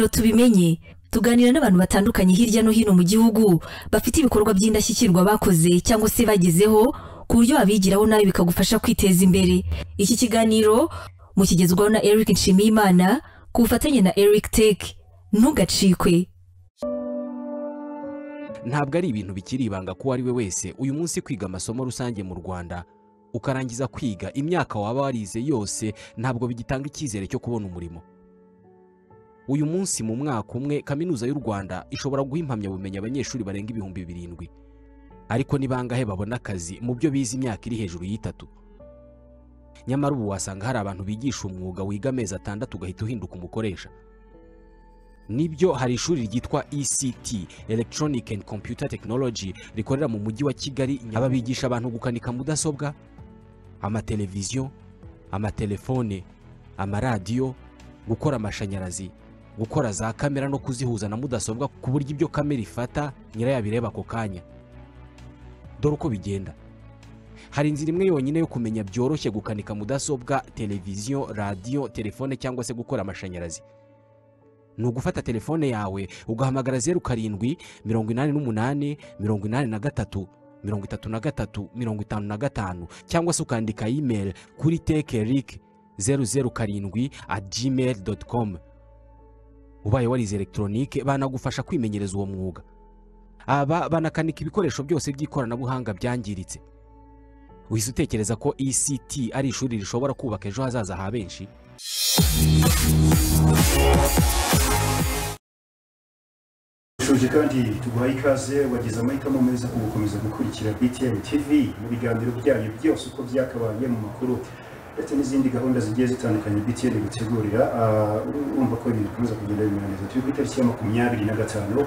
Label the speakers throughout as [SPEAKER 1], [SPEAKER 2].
[SPEAKER 1] Kiganiro Tubimenye, tuganira n'abantu batandukanye hirya no hino mu gihugu bafite ibikorwa by'indashyikirwa bakoze cyangwa se bagezeho, ku buryo wabigiraho nawe bikagufasha kwiteza imbere. Iki kiganiro mukigezwaho na Eric Nshimiyimana ku bufatanye na Eric Tech. Ntugacikwe.
[SPEAKER 2] Ntabwo ari ibintu bikiri ibanga ko ari we wese uyu munsi kwiga amasomo rusange mu Rwanda ukarangiza kwiga, imyaka waba warize yose, ntabwo bigitanga icyizere cyo kubona umurimo. Uyu munsi mu mwaka umwe Kaminuza y'u Rwanda ishobora guha impamyabumenyi abanyeshuri barenga 7000, ariko ni bangahe babona akazi mu byo bize imyaka iri hejuru y'itatu? Nyamara ubu wasanga hari abantu bigisha umwuga wiga amezi 6 ugahita uhinduka umukoresha. Nibyo, hari ishuri ryitwa ECT, Electronic and Computer Technology, rikorera mu mujyi wa Kigali. Aba bigisha abantu gukanika mudasobwa, amateleviziyo, amatelefone, amaradiyo, gukora amashanyarazi, gukora za kamera no kuzihuza na mudasobwa ku buryo ibyo kamera ifata nyirayo abireba ako kanya. Dore uko bigenda. Hari inzira imwe yonyine yo kumenya byoroshye gukanika mudasobwa, televiziyo, radiyo, telefone cyangwa se gukora amashanyarazi. Ni ugufata telefone yawe ugahamagara 07 88 83 33 55, cyangwa se ukandika email kuri tekeric007@gmail.com. Ubaye warize electronique, banagufasha kwimenyereza uwo mwuga. Aba banakanika ibikoresho byose by'ikoranabuhanga byangiritse. Uhise utekereza ko ECT ari ishuri rishobora kubaka ejo hazaza ha benshi?
[SPEAKER 3] Shuje kandi tuguhaye ikaze, wagize amahitamo meza ku gukomeza gukurikira BTN TV mu biganiro byayo byose uko byakabaye, mu makuru ndetse n'izindi gahunda zigiye zitandukanye BTN gutegurira. Urumva ko ibintu bikomeza kugenda bimera neza. Turi ku itariki ya 25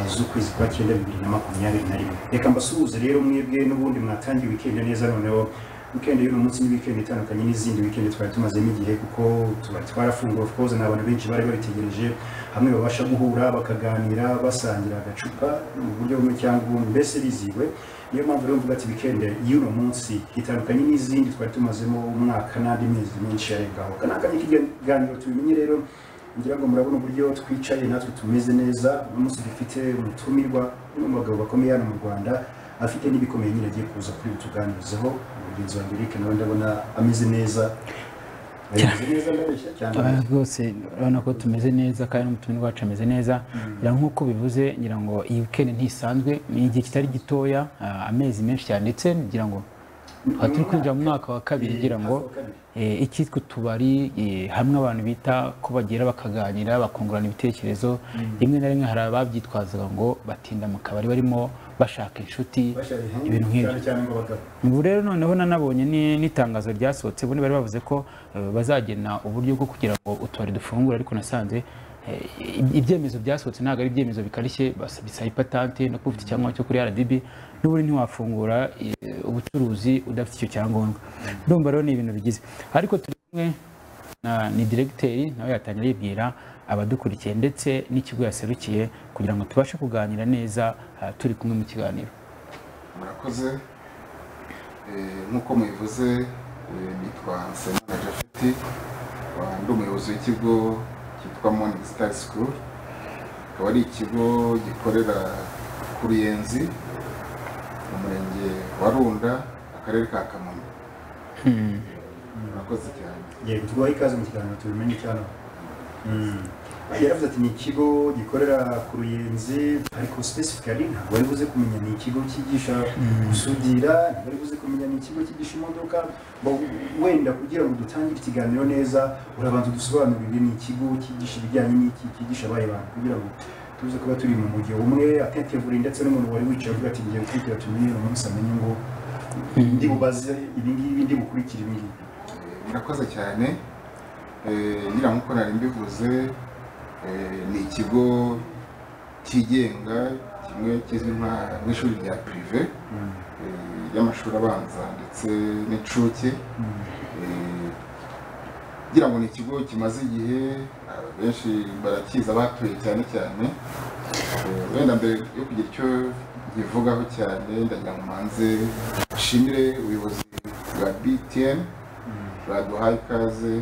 [SPEAKER 3] z'ukwezi kwa 9 2021. Reka mbasuhuze rero mwebwe n'ubundi mwatangiye weekend neza. Noneho weekend y'uyu munsi ni weekend itandukanye n'izindi weekend twari tumazemo igihe, kuko tuba twarafunguye. Of course, n'abantu benshi bari babitegereje, hamwe babasha guhura bakaganira, basangira agacupa mu buryo bumwe cyangwa ubundi, mbese biziwe. Niyo mpamvu rero mvuga ati weekend y'uno munsi itandukanye n'izindi twari tumazemo umwaka n'andi mezi menshi arengaho. Aka ni ikiganiro Tubimenye. Rero ngira ngo murabona uburyo twicaye natwe tumeze neza. Uyu munsi dufite umutumirwa, umwe mu bagabo bakomeye hano mu Rwanda, afite n'ibikomeye nyine agiye kuza kuri butuganirizeho. Mugenzi wanjye Eric nawe ndabona ameze neza. Ameze neza, ndabeshya cyane?
[SPEAKER 4] Rwose urabona ko tumeze neza kandi n'umutumirwa wacu ameze neza. Ngira nk'uko bivuze, ngira ngo iyi weekend ntisanzwe, ni igihe kitari gitoya, amezi menshi cyane, ndetse ngira ngo tukaba turi kwinjira mu mwaka wa kabiri, ngira ngo icyitwa utubari, hamwe abantu bita ko bagera bakaganira, bakungurana ibitekerezo. Rimwe na rimwe hari ababyitwazaga ngo batinda mu kabari barimo bashaka inshuti, ibintu nk'ibyo.
[SPEAKER 3] Cyane cyane ngo abagabo.
[SPEAKER 4] Ubu rero noneho nanabonye n'itangazo ryasohotse, ubundi bari bavuze ko bazagena uburyo bwo kugira ngo utubari dufungure, ariko nasanze ibyemezo byasohotse ntabwo ari ibyemezo bikarishye. Bisaba ipatante no kuba ufite icyangombwa cyo kuri RDB. N'ubundi ntiwafungura ubucuruzi udafite icyo cyangombwa. Ndumva rero ni ibintu bigize, ariko turi kumwe ni diregiteri, nawe yatangira yibwira abadukurikiye ndetse n'ikigo yaserukiye kugira ngo tubashe kuganira neza turi kumwe mu kiganiro.
[SPEAKER 5] Murakoze. Nk'uko mubivuze, nitwa Nsengimana Japhet, ndi umuyobozi w'ikigo cyitwa Morning Star School, akaba ari ikigo gikorera ku Ruyenzi mu murenge wa Runda, akarere ka Kamonyi. Murakoze cyane.
[SPEAKER 3] Yego, tuguhaye ikaze mu kiganiro Tubimenye cyane. Yaravuze ati ni ikigo gikorera ku Ruyenzi, ariko specifically ntabwo bari buze kumenya ni ikigo cyigisha gusudira, ntabwo bari buze kumenya ni ikigo cyigisha imodoka. Wenda kugira ngo dutangire ikiganiro neza, urabanza udusobanurire ni ikigo cyigisha ibijyanye n'iki, cyigisha abaye bantu, kugira ngo tuze kuba turi mu mujyi umwe attentively, ndetse n'umuntu wari wicaye avuga ati ngiye gukurikira Tumenye uyu munsi amenye ngo ndi bubaze ibi ngibi, ndi bukurikire ibi ngibi.
[SPEAKER 5] Murakoze cyane. Ngira nk'uko nari mbivuze, ni ikigo cyigenga kimwe kizwi nk'ishuri rya privé ry'amashuri abanza ndetse n'incuke. Ngira ngo ni ikigo kimaze igihe, benshi barakizi abahatuye cyane cyane. Wenda mbere yo kugira icyo nkivugaho cyane, ndagira ngo mbanze nshimire ubuyobozi bwa BTN baduhaye ikaze,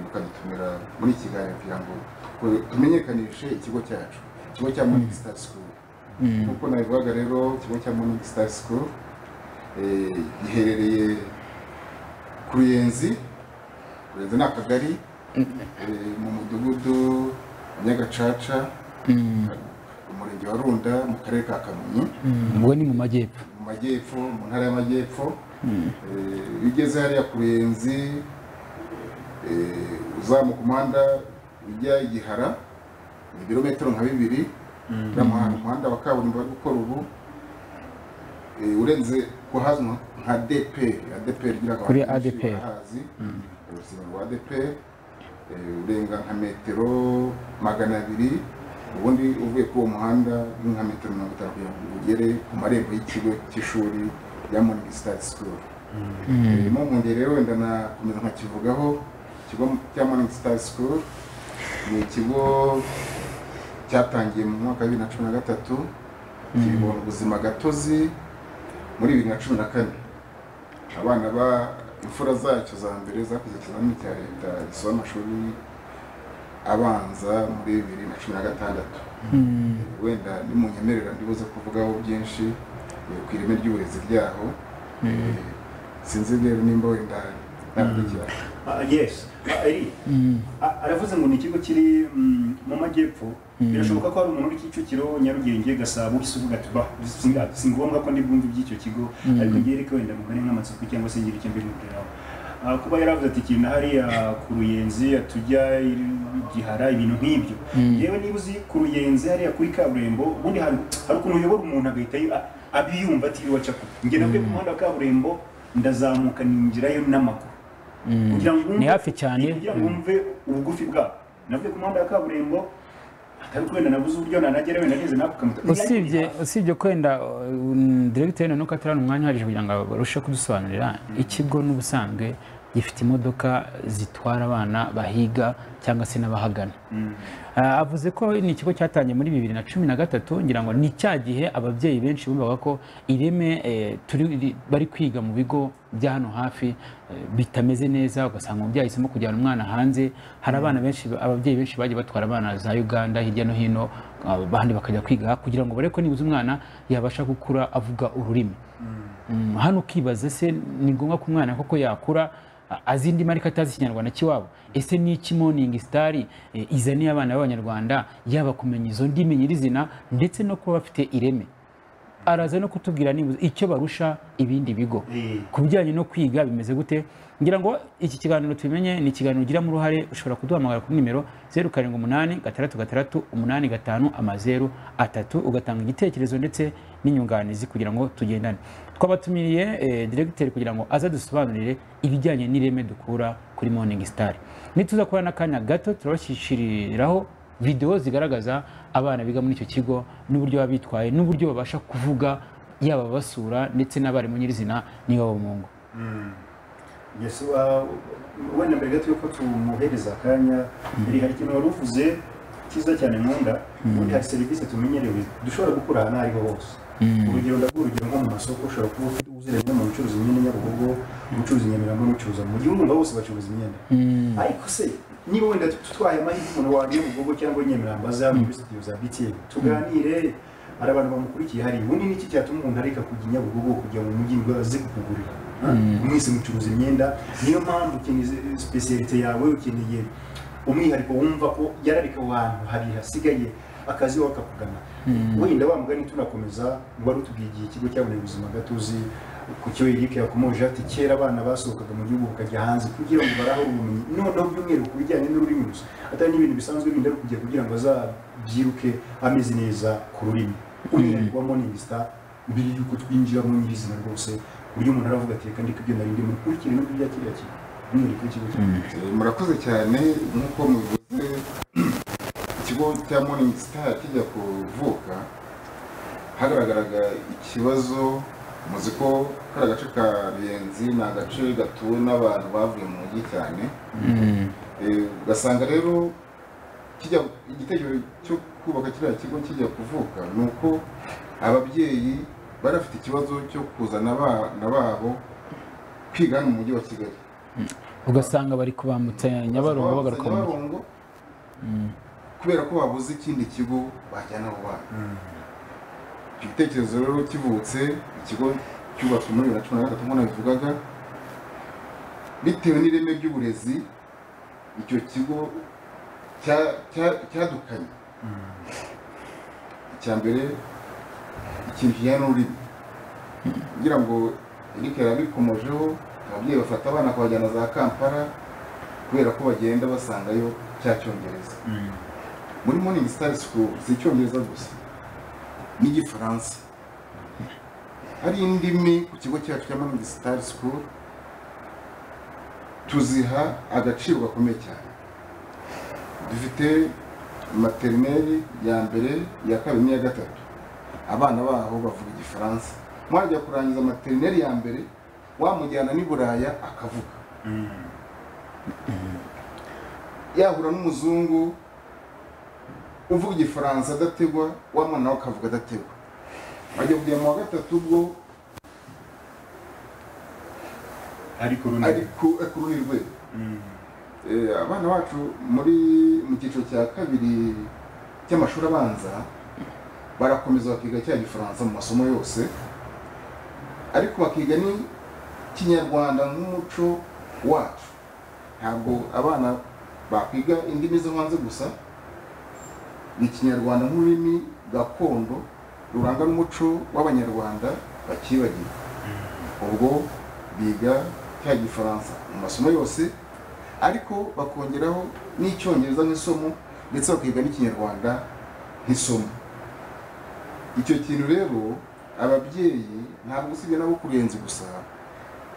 [SPEAKER 5] bukadutumira muri iki kiganiro kugira ngo tumenyekanishe ikigo cyacu, ikigo cya Morning Star School. Nk'uko nabivugaga rero, ikigo cya Morning Star School giherereye ku Ruyenzi. Ruyenzi ni akagari mu mudugudu wa Nyagacaca, umurenge wa Runda, mu karere ka Kamonyi.
[SPEAKER 4] Ubwo ni mu majyepfo.
[SPEAKER 5] Mu majyepfo, mu ntara y'amajyepfo. Iyo ugeze hariya ku Ruyenzi, uzamuka umuhanda ujya i Gihara, ni ibirometero nka 2, umuhanda wa kaburimbo bari gukora ubu, urenze ku hazwi nka ADEPR, ADEPR igira
[SPEAKER 4] Kuri ADEPR.
[SPEAKER 5] Ahazi urusengero rwa ADEPR, urenga nka metero 200, ubundi uvuye kuri uwo muhanda ni nka metero 50 kugira ngo ugere ku marembo y'ikigo cy'ishuri rya Morning Star School. Mu ngeri rero wenda nakomeza nkakivugaho. Ikigo cya Morning Star School ni ikigo cyatangiye mu mwaka wa 2013, kibona ubuzima gatozi muri 2014. Abana ba imfura zacyo za mbere zakoze ikizamini cya leta gisoza amashuri abanza muri 2016. Wenda nimunyemerera ndibuze kuvugaho byinshi ku ireme ry'uburezi ryaho. Sinzi rero nimba wenda nakurikira.
[SPEAKER 3] Yes, Eri aravuze ngo ni ikigo kiri mu majyepfo. Birashoboka ko hari umuntu uri Kicukiro, Nyarugenge, Gasabo uhise uvuga ati bah, si ngombwa ko ndi bwumve iby'icyo kigo, ariko ngiye reka wenda mugane nk'amatsiko cyangwa se ngire icyo mbimubwiraho. Kuba yaravuze ati ikintu hariya ku Ruyenzi tujya Gihara, ibintu nk'ibyo. Yewe niba uzi ku Ruyenzi hariya kuri kaburimbo, ubundi hari ukuntu uyobora umuntu agahita abiyumva atiriwe aca kure. Njye navuye ku muhanda wa kaburimbo ndazamuka ninjirayo n'amaguru. Kugira ngo
[SPEAKER 4] Ni hafi cyane.
[SPEAKER 3] Kugira ngo wumve ubugufi bwabo. Navuye ku muhanda wa kaburimbo, atari kwenda nabuze uburyo nanagera wenda nageze nako kamuta.
[SPEAKER 4] Usibye kwenda directeur nuko atarana umwanya uhagije kugira ngo barushe kudusobanurira, ikigo n'ubusanzwe gifite imodoka zitwara abana bahiga cyangwa se n'abahagana. Avuze ko ni ikigo cyatangiye muri 2013, ngira ngo ni cya gihe ababyeyi benshi bumvaga ko ireme bari kwiga mu bigo bya hano hafi bitameze neza, ugasanga umubyeyi ahisemo kujyana umwana hanze. Hari abana benshi, ababyeyi benshi bagiye batwara abana za Uganda hirya no hino, abandi bakajya kwiga kugira ngo barebe ko nibuze umwana yabasha gukura avuga ururimi. Hano ukibaza se ni ngombwa ko umwana koko yakura azi indimi ariko atazi ikinyarwanda cy'iwabo? Ese ni iki Morning Star izaniye abana b'abanyarwanda, yaba kumenya izo ndimi nyirizina ndetse no kuba bafite ireme? Araza no kutubwira niba icyo barusha ibindi bigo ku bijyanye no kwiga bimeze gute. Ngira ngo iki kiganiro tubimenye ni ikiganiro ugiramo uruhare. Ushobora kuduhamagara kuri nimero 078 6 6 85 0 3 ugatanga igitekerezo ndetse n'inyunganizi kugira ngo tugendane. Twabatumiriye directeur kugira ngo aze dusobanurire ibijyanye n'ireme dukura kuri Morning Star. Nituza kubona n'akanya gato turabashyiriraho video zigaragaza abana biga muri icyo kigo n'uburyo babitwaye n'uburyo babasha kuvuga, yaba basura ndetse n'abarimu nyirizina niba mu ngo.
[SPEAKER 3] Yes, wenda mbere gato yuko tumuhereza akanya, hari ikintu wari uvuze cyiza cyane nkunda. Ubundi hari serivisi tumenyerewe dushobora gukura ahantu aho ariho hose. Urugero ndaguha urugero nko mu masoko, ushobora kuba ufite uziranye n'umuntu ucuruza imyenda Nyabugogo, ucuruza Nyamirambo n'ucuruza mu gihugu, urumva bose bacuruza imyenda. Ariko se niba wenda tutwaye amahirwe umuntu wa Nyabugogo cyangwa Nyamirambo aza muri studio za BTN tuganire, hari abantu bamukurikiye hari ubundi niki cyatuma umuntu areka kujya Nyabugogo kujya mu mujyi ngo aze kukugurira? Mwese mucuruza imyenda, niyo mpamvu ukeneye spécialité yawe, ukeneye umwihariko wumva ko yararika aho hantu hari hasigaye akazi wakakugana. Wenda wa mugani tunakomeza, wari utubwiye igihe ikigo cyaboneye ubuzima gatozi, ku cyo Eric yakomoje ati kera abana basohokaga mu gihugu bakajya hanze kugira ngo barahure ubumenyi, noneho by'umwihariko ku bijyanye n'ururimi gusa, atari n'ibintu bisanzwe bindi ari kujya kugira ngo azabyiruke ameze neza ku rurimi. Umwihariko wa Morning Star mbere yuko twinjira mu nyirizina rwose, uburyo umuntu aravuga ati reka ndeke ibyo nari ndimo nkurikire no kubya kiriya kintu. Umwihariko w'ikigo cya
[SPEAKER 5] Murakoze cyane. Nk'uko mubivuze, ikigo cya Morning Star kijya kuvuka hagaragaraga ikibazo. Muzi ko kari agace ka Ruyenzi ni agace gatuwe n'abantu bavuye mu mujyi cyane. Ugasanga rero igitekerezo cyo kubaka kiriya kigo kijya kuvuka ni uko ababyeyi bari bafite ikibazo cyo kuzana abana babo kwiga hano mu mujyi wa Kigali,
[SPEAKER 4] ugasanga bari kubambutsa Nyabarongo bagaruka mu mujyi.
[SPEAKER 5] kubera ko babuze ikindi kigo bajyana abo bana. Icyo gitekerezo rero kivutse, ikigo cyubatswe muri 2013 nk'uko nabivugaga, bitewe n'ireme ry'uburezi icyo kigo cyadukanye. Icya mbere, ikintu kijyanye n'ururimi, kugira ngo Eric yarabikomojeho, ababyeyi bafata abana bakabajyana za Kampala kubera ko bagenda basangayo cya Cyongereza. Muri Morning Star School si Icyongereza gusa n'Igifaransa, hari indimi ku kigo cyacu cya Morning Star School tuziha agaciro gakomeye cyane. Dufite materineri ya mbere, iya kabiri n'iya gatatu, abana baho bavuga Igifaransa. Mwajya kurangiza materineri ya mbere wamujyana n'i Buraya akavuga, yahura n'umuzungu uvuga Igifaransa adategwa, wa mwana we akavuga adategwa. Ajya kujya mu wa gatatu ubwo
[SPEAKER 3] ari ku
[SPEAKER 5] rundi rwego. Abana bacu mu cyiciro cya kabiri cy'amashuri abanza barakomeza bakiga cya Gifaransa mu masomo yose, ariko bakiga n'Ikinyarwanda nk'umuco wacu. Ntabwo abana bakwiga indimi zo hanze gusa, ni Ikinyarwanda nk'ururimi gakondo ruranga n'umuco w'Abanyarwanda bakibagiwe. Ubwo biga cya Gifaransa mu masomo yose, ariko bakongeraho n'Icyongereza nk'isomo, ndetse bakiga n'Ikinyarwanda nk'isomo. Icyo kintu rero ababyeyi ntabwo usibye nabo kurenza gusa,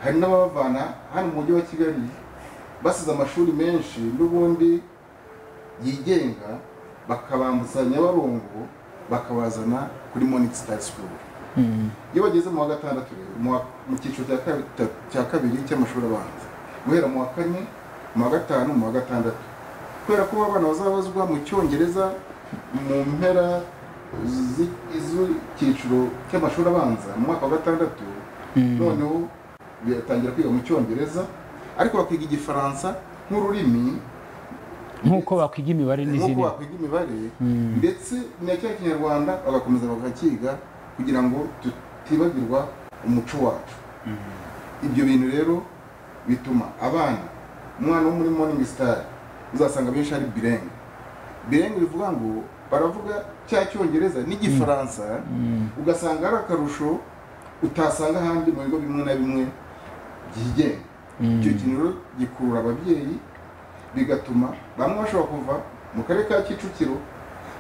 [SPEAKER 5] hari n'ababavana hano mu mujyi wa Kigali basize amashuri menshi n'ubundi yigenga, bakabambutsa Nyabarongo bakabazana kuri Morning Star School. Iyo bageze mu wa gatandatu rero, mu cyiciro cya kabiri cy'amashuri abanza, guhera mu wa kane, mu wa gatanu, mu wa gatandatu, kubera ko abana bazabazwa mu Cyongereza mu mpera z'icyiciro cy'amashuri abanza mu mwaka wa gatandatu, noneho batangira kwiga mu Cyongereza, ariko bakiga Igifaransa nk'ururimi,
[SPEAKER 4] nk'uko bakwiga imibare n'izindi,
[SPEAKER 5] nk'uko bakwiga imibare, ndetse na cya Kinyarwanda bagakomeza bakakiga kugira ngo tutibagirwa umuco wacu. Ibyo bintu rero bituma abana, umwana wo muri Morning Star uzasanga benshi ari bilingue. Bilingue bivuga ngo baravuga cya Cyongereza n'Igifaransa, ugasanga ari akarusho utasanga ahandi mu bigo bimwe na bimwe byigenga. Icyo kintu rero gikurura ababyeyi, bigatuma bamwe bashobora kuva mu karere ka Kicukiro,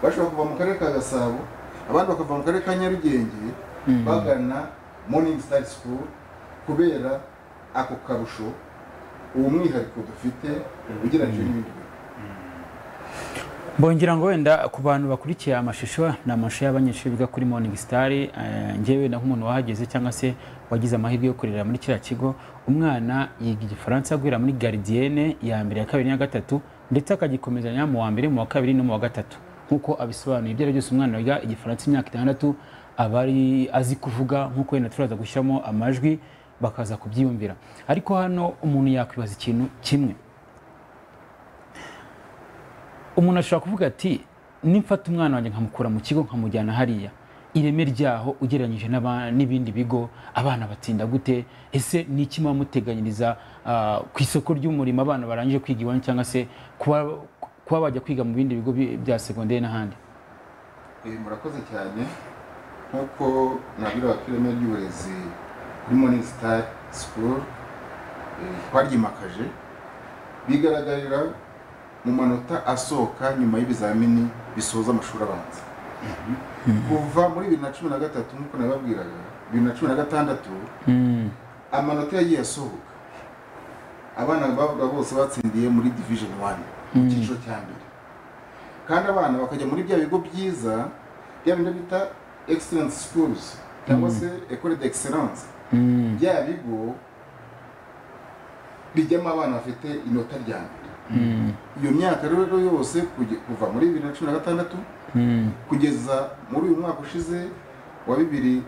[SPEAKER 5] bashobora kuva mu karere ka Gasabo, abandi bakava mu karere ka Nyarugenge bagana Morning Star School kubera ako karusho, uwo mwihariko dufite ugereranyije n'ibindi bigo.
[SPEAKER 4] Bongera ngo wenda ku bantu bakurikiye amashusho, ni amashusho y'abanyeshuri biga kuri Morning Star. Njyewe na nk'umuntu wahageze cyangwa se wagize amahirwe yo kurera muri kiriya kigo, umwana yiga Igifaransa guhera muri gardienne ya mbere, ya kabiri n'iya gatatu, ndetse akagikomezanya mu wa mbere, mu wa kabiri no mu wa gatatu, nk'uko abisobanuye. Ibyo ari byose umwana wiga Igifaransa imyaka 6 aba ari azi kuvuga, nk'uko wenda turaza gushyiramo amajwi bakaza kubyiyumvira. Ariko hano umuntu yakwibaza ikintu kimwe. Umuntu ashobora kuvuga ati nimfata umwana wanjye nkamukura mu kigo nkamujyana hariya, ireme ryaho ugereranyije n'ibindi bigo, abana batsinda gute? Ese ni iki muba muteganyiriza ku isoko ry'umurimo abana barangije kwiga iwanyu, cyangwa se kuba bajya kwiga mu bindi bigo bya segonderi n'ahandi?
[SPEAKER 5] Murakoze cyane. Nk'uko nabwira ko ireme ry'uburezi kuri Morning Star School twaryimakaje, bigaragarira mu manota asohoka nyuma y'ibizamini bisoza amashuri abanza. Kuva muri 2013 nk'uko nababwiraga, 2016 amanota yagiye asohoka, abana bavuga bose batsindiye muri Division 1 mu cyiciro cya mbere, kandi abana bakajya muri bya bigo byiza, bya bindi bita excellence schools cyangwa se école d'excellence, bya bigo bijyamo abana bafite inota rya mbere. Iyo myaka rero yose kuva muri 2016 kugeza muri uyu mwaka ushize wa 2019,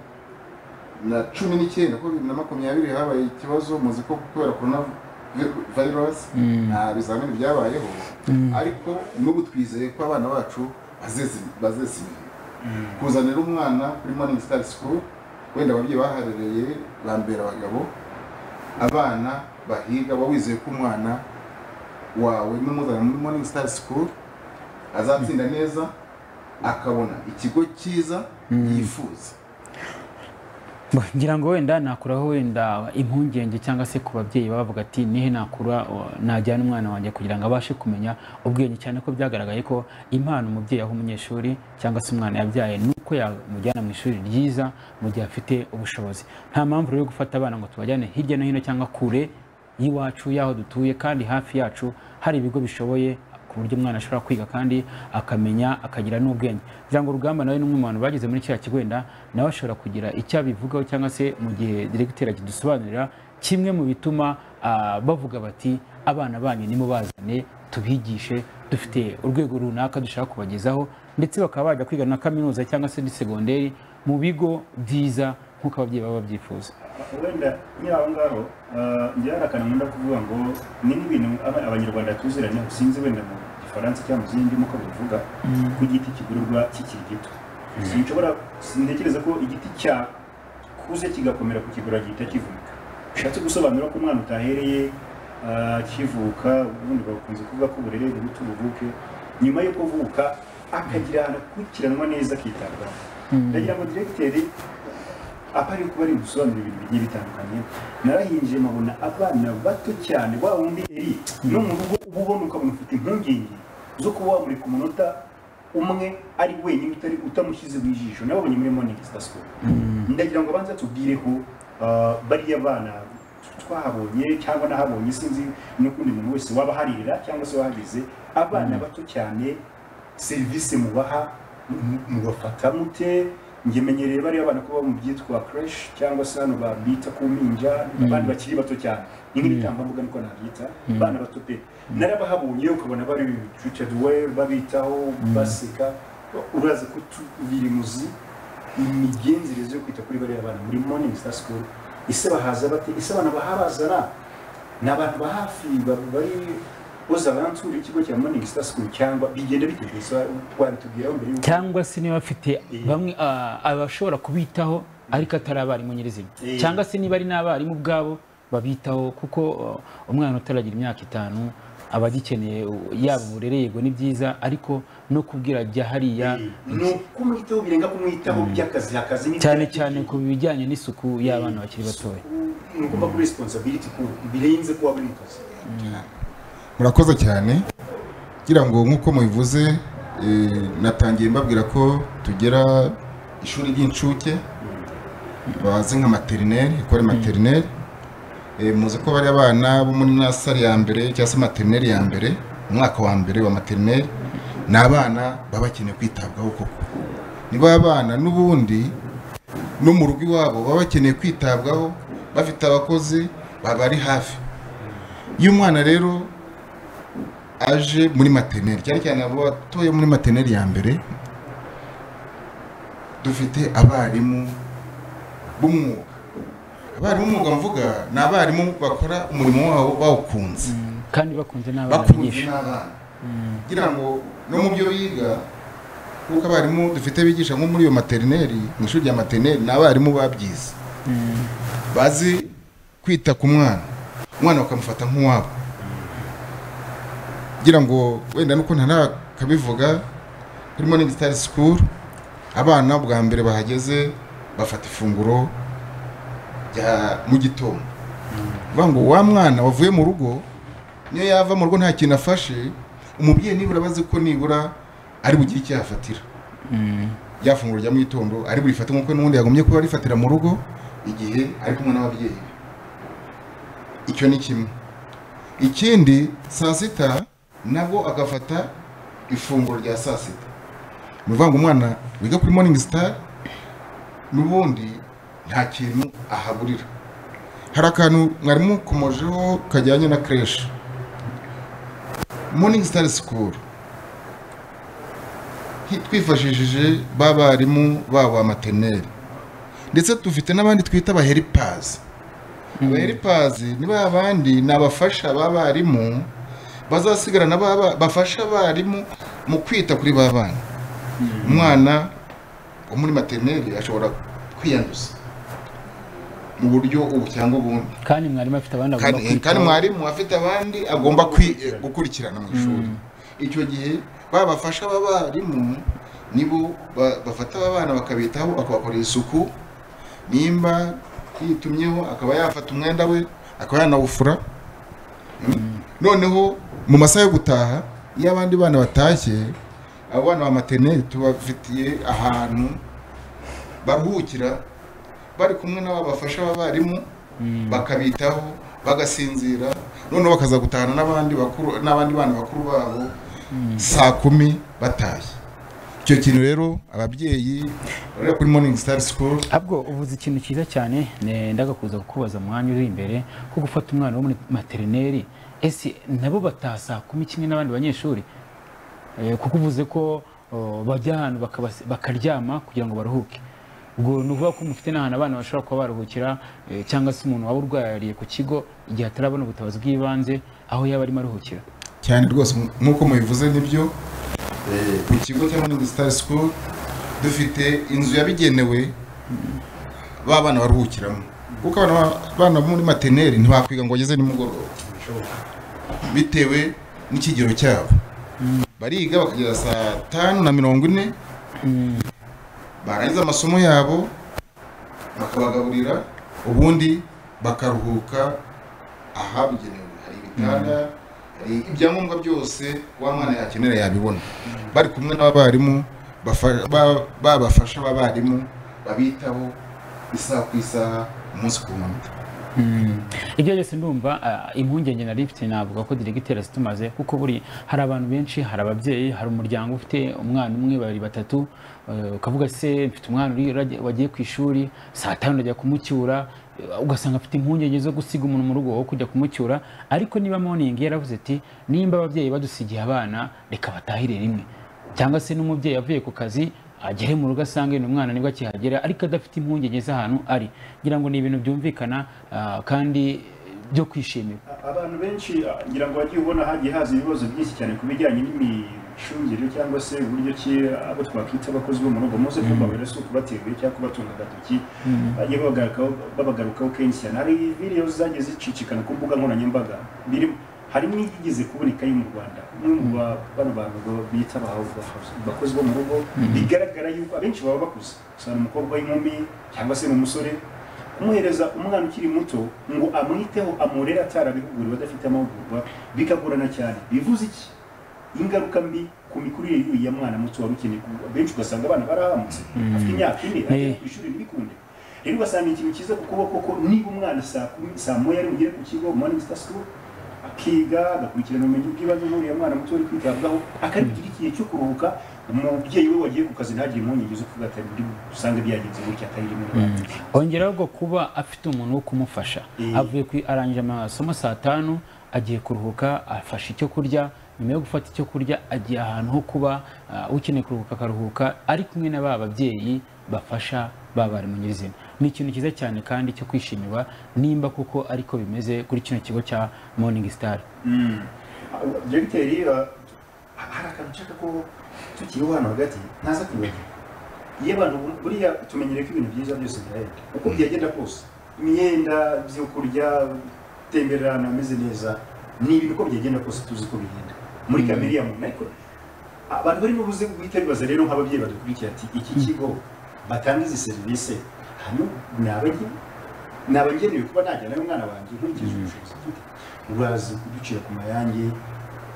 [SPEAKER 5] kuko 2020 habaye ikibazo muzi ko kubera corona virus nta bizamini byabayeho, ariko n'ubu twizeye ko abana bacu bazeza imihigo. Kuzanira umwana kuri Morning Star School, wenda ababyeyi baharereye bambera abagabo, abana bahiga wizeye ko umwana wawe n'umuzana muri Morning Star School azatsinda neza, akabona ikigo cyiza yifuza.
[SPEAKER 4] Ngira ngo wenda nakuraho wenda impungenge cyangwa se ku babyeyi bavuga ati nihe nakura najyana umwana wanjye kugira ngo abashe kumenya ubwenge, cyane ko byagaragaye ko impano umubyeyi aho umunyeshuri cyangwa se umwana yabyaye nuko yamujyana mu ishuri ryiza mu gihe afite ubushobozi. Nta mpamvu rero yo gufata abana ngo tubajyane hirya no hino cyangwa kure y'iwacu y'aho dutuye, kandi hafi yacu hari ibigo bishoboye ku buryo umwana ashobora kwiga kandi akamenya akagira n'ubwenge. Kugira ngo Rugamba nawe n'umwe mu bantu bageze muri kiriya kigo wenda nawe ashobora kugira icyo abivugaho, cyangwa se mu gihe diregiteri akidusobanurira kimwe mu bituma bavuga bati abana banyu nimubazane tubigishe, dufite urwego runaka dushaka kubagezaho, ndetse bakaba bajya kwiga na kaminuza cyangwa se segonderi mu bigo byiza nk'uko ababyeyi baba babyifuza.
[SPEAKER 3] Wenda nyiri aho ngaho njye hari akantu nkunda kuvuga ngo ni n'ibintu abanyarwanda tuziranye, sinzi wenda mu gifaransa cyangwa mu zindi ndimi uko bivuga, ko igiti kigururwa kikiri gito. Sintekereza ko igiti cyakuze kigakomera kukigura gihita kivunika. Bishatse gusobanura ko umwana utahereye akivuka, ubundi bakunze kuvuga ko uburere buruta ubuvuke, nyuma yo kuvuka akagira ahantu akurikiranwa neza akitabwaho. Ndagira ngo diregiteri apari kuba ari gusobanura ibintu bigiye bitandukanye. Narahinjiye mabona abana bato cyane, wa wundi eri no mu rugo uba ubona ukabona ufite impungenge zo kuba wamurika umunota umwe ari wenyine utari utamushyize mu ijisho. Nababonye muri Morning Star School. Ndagira ngo abanze tubwireho bariya bana twahabonye cyangwa nahabonye, sinzi n'ukundi muntu wese waba haririra cyangwa se wahageze, abana bato cyane serivisi mubaha mubafata mute? Njye menyereye bariya bana kuba mu byitwa creche cyangwa se hano babita ku mpinja, abandi bakiri bato cyane ni nk'ibitambambuga niko nabyita, abana bato pe narabahabonye, ukabona bari treated well, babitaho baseka. Uraza ko tubiri muzi imigenzereze yo kwita kuri bariya bana muri Morning Star School. Ese bahaza bate? Ese abana bahabazana ni abantu ba hafi bari ozabantu ikigo cya Morning Star School cyangwa bigenda bite? Wabitubwiraho mbere y'uko,
[SPEAKER 4] cyangwa se niba bafite bamwe abashobora kubitaho ariko atari abarimu nyirizina, cyangwa se niba ari n'abarimu ubwabo babitaho, kuko umwana utaragira imyaka 5 aba agikeneye yaba uburere, yego ni byiza, ariko no kubwira jya hariya
[SPEAKER 3] no kumwitaho birenga kumwitaho by'akazi akazi,
[SPEAKER 4] cyane cyane ku bijyanye n'isuku y'abana bakiri batoya.
[SPEAKER 3] Ni ugomba kuri responsibility ku birenze kuba buri mu kazi.
[SPEAKER 5] Murakoze cyane. Ngira ngo nk'uko mubivuze, natangiye mbabwira ko tugera ishuri ry'incuke bazi nka materineri, ikore materineri. Muzi ko bari abana bo muri nasari ya mbere cyangwa se materineri ya mbere, umwaka wa mbere wa materineri, ni abana baba bakeneye kwitabwaho koko. Niba abana n'ubundi no mu rugo iwabo baba bakeneye kwitabwaho, bafite abakozi babari hafi. Iyo umwana rero aje muri materineri, cyane cyane abo batoya muri materineri ya mbere, dufite abarimu b'umwuga. Abarimu b'umwuga mvuga ni abarimu bakora umurimo wabo bawukunze
[SPEAKER 4] kandi bakunze n'abana bigisha,
[SPEAKER 5] kugira ngo no mu byo biga, kuko abarimu dufite bigisha nko muri iyo materineri, mu ishuri rya materineri, ni abarimu babyize, bazi kwita ku mwana, umwana bakamufata nk'uwabo. Kugira ngo wenda nuko ntarakabivuga, kuri Morning Star School abana bwa mbere bahageze bafata ifunguro rya mu gitondo. Kuvuga ngo wa mwana wavuye mu rugo, niyo yava mu rugo nta kintu afashe, umubyeyi nibura bazi ko nibura ari bugire icyo yafatira. Ya funguro rya mu gitondo ari burifate nk'uko n'ubundi yagombye kuba arifatira mu rugo igihe ari kumwe n'ababyeyi be. Icyo ni kimwe. Ikindi, saa sita nabwo agafata ifunguro rya saa sita. Ni ukuvuga ngo umwana wiga kuri Morning Star n'ubundi nta kintu ahaburira. Hari akantu mwarimu mukomojeho kajyanye na creche. Morning Star School twifashishije b'abarimu babo ba materineri, ndetse dufite n'abandi twita aba helpers. Aba helpers ni ba bandi, ni abafasha b'abarimu bazasigarana, bafasha abarimu mu kwita kuri ba bana. Umwana wo muri maternelle ashobora kwiyanduza mu buryo ubu cyangwa ubundi,
[SPEAKER 4] kandi mwarimu afite abandi agomba
[SPEAKER 5] kandi
[SPEAKER 4] kwitaho.
[SPEAKER 5] Mwarimu afite abandi agomba gukurikirana mu ishuri. Icyo gihe babafasha b'abarimu nibo bafata aba bana bakabitaho, bakabakorera isuku, nimba yitumyeho akaba yafata umwenda we akaba yanawufura. Noneho mu masaha yo gutaha, iyo abandi bana batashye, abo bana ba maternelle tubafitiye ahantu baruhukira bari kumwe n'ababafasha b'abarimu, bakabitaho bagasinzira, noneho bakaza gutahana n'abandi bakuru, n'abandi bana bakuru babo saa 10 batashye. Icyo kintu rero ababyeyi bari kuri Morning Star School.
[SPEAKER 4] Ahubwo uvuze ikintu cyiza cyane, nendaga kuza kukubaza mu mwanya uri imbere, ko gufata umwana wo muri maternelle, ese nabo bataha saa 10 kimwe n'abandi banyeshuri? Kuko uvuze ko bajya ahantu bakaryama kugira ngo baruhuke. Ubwo ni ukuvuga ko mufite n'ahantu abana bashobora kuba baruhukira, cyangwa se umuntu waba urwariye ku kigo igihe atarabona ubutabazi bw'ibanze, aho yaba arimo aruhukira?
[SPEAKER 5] Cyane rwose, nk'uko mubivuze nibyo. Ku kigo cya Morning Star School dufite inzu yabigenewe ba bana baruhukiramo, kuko abana bo muri maternelle ntibakwiga ngo bageze nimugoroba bitewe n'ikigero cyabo. Bariga bakageza saa 5:40, barangiza amasomo yabo bakabagaburira, ubundi bakaruhuka ahabugenewe. Hari ibitanda, hari ibyangombwa byose wa mwana yakenera yabibona, bari kumwe n'abarimu babafasha b'abarimu babitaho isaha ku isaha, umunsi ku wundi.
[SPEAKER 4] Ibyo byose ndumva impungenge nari mfite navuga ko diregiteri azitumaze, kuko buri hari abantu benshi, hari ababyeyi, hari umuryango ufite umwana umwe, babiri, batatu, ukavuga se mfite umwana wagiye ku ishuri saa 5, ndajya kumucyura, ugasanga afite impungenge zo gusiga umuntu mu rugo wo kujya kumucyura. Ariko niba Morning yaravuze ati nimba ababyeyi badusigiye abana, reka batahire rimwe, cyangwa se n'umubyeyi avuye ku kazi agere mu rugo asange ni umwana nibwo akihagera ariko adafite impungenge z'ahantu ari, ngira ngo ni ibintu byumvikana kandi byo kwishimira.
[SPEAKER 3] Abantu benshi, ngira ngo wagiye ubona hagiye haza ibibazo byinshi cyane ku bijyanye n'imicungire cyangwa se uburyo ki abo twakwita abakozi bo mu rugo, muze kumbabarira si ukubateguye cyangwa kubatunga agatoki, bagiye babagarukaho kenshi cyane. Hari video zagiye zicicikana ku mbuga nkoranyambaga, birimo harimo iyigeze kuboneka yo mu Rwanda, umwe mu bano bantu bita abakozi bo mu rugo, bigaragara yuko abenshi baba bakuze, usanga umukobwa w'inkumi cyangwa se n'umusore kumuhereza umwana ukiri muto ngo amwiteho, amurere, atarabihuguriwe, adafite amahugurwa, bikagorana cyane. Bivuze iki? Ingaruka mbi ku mikurire y'uriya mwana muto wari ukeneye. Benshi ugasanga abana barahamutse, afite imyaka 4 agera ku ishuri ntibikunde. Rero ugasanga ikintu cyiza ku kuboko ko niba umwana saa 10, saa 1 ari bugere ku kigo Morning Star School, akiga, agakurikirana ubumenyi bw'ibanze n'uriya mwana muto uri kwitabwaho, akagira igihe cyo kuruhuka, umubyeyi we wagiye ku kazi ntagire impungenge zo kuvuga ati ndi usanga byagenze gutya atari rimwe.
[SPEAKER 4] Ongeraho ngo kuba afite umuntu wo kumufasha, avuye ku arangije amasomo saa 5, agiye kuruhuka, afashe icyo kurya, nyuma yo gufata icyo kurya agiye ahantu ho kuba, ukeneye kuruhuka akaruhuka ari kumwe na ba babyeyi bafasha ba barimu nyirizina. Ni ikintu cyiza cyane kandi cyo kwishimirwa nimba kuko ariko bimeze kuri kino kigo cya Morning Star.
[SPEAKER 3] Dogiteri, hari akantu nshaka ko tukiriho hano hagati ntaza kwibagirwa. Iyo abantu buriya tumenyereye ko ibintu byiza byose birahenda, uko byagenda kose, imyenda, ibyo kurya, gutemberera ahantu hameze neza, ni ibintu uko byagenda kose tuzi ko bihenda muri kamere ya muntu. Ariko abantu barimo buze guhita bibaza rero nk'ababyeyi badukurikiye ati iki kigo batanga izi serivisi hanyuma naba ngenewe kuba najyanayo umwana wanjye nkurikije ubushobozi mfite? Urazi kuducira ku mayange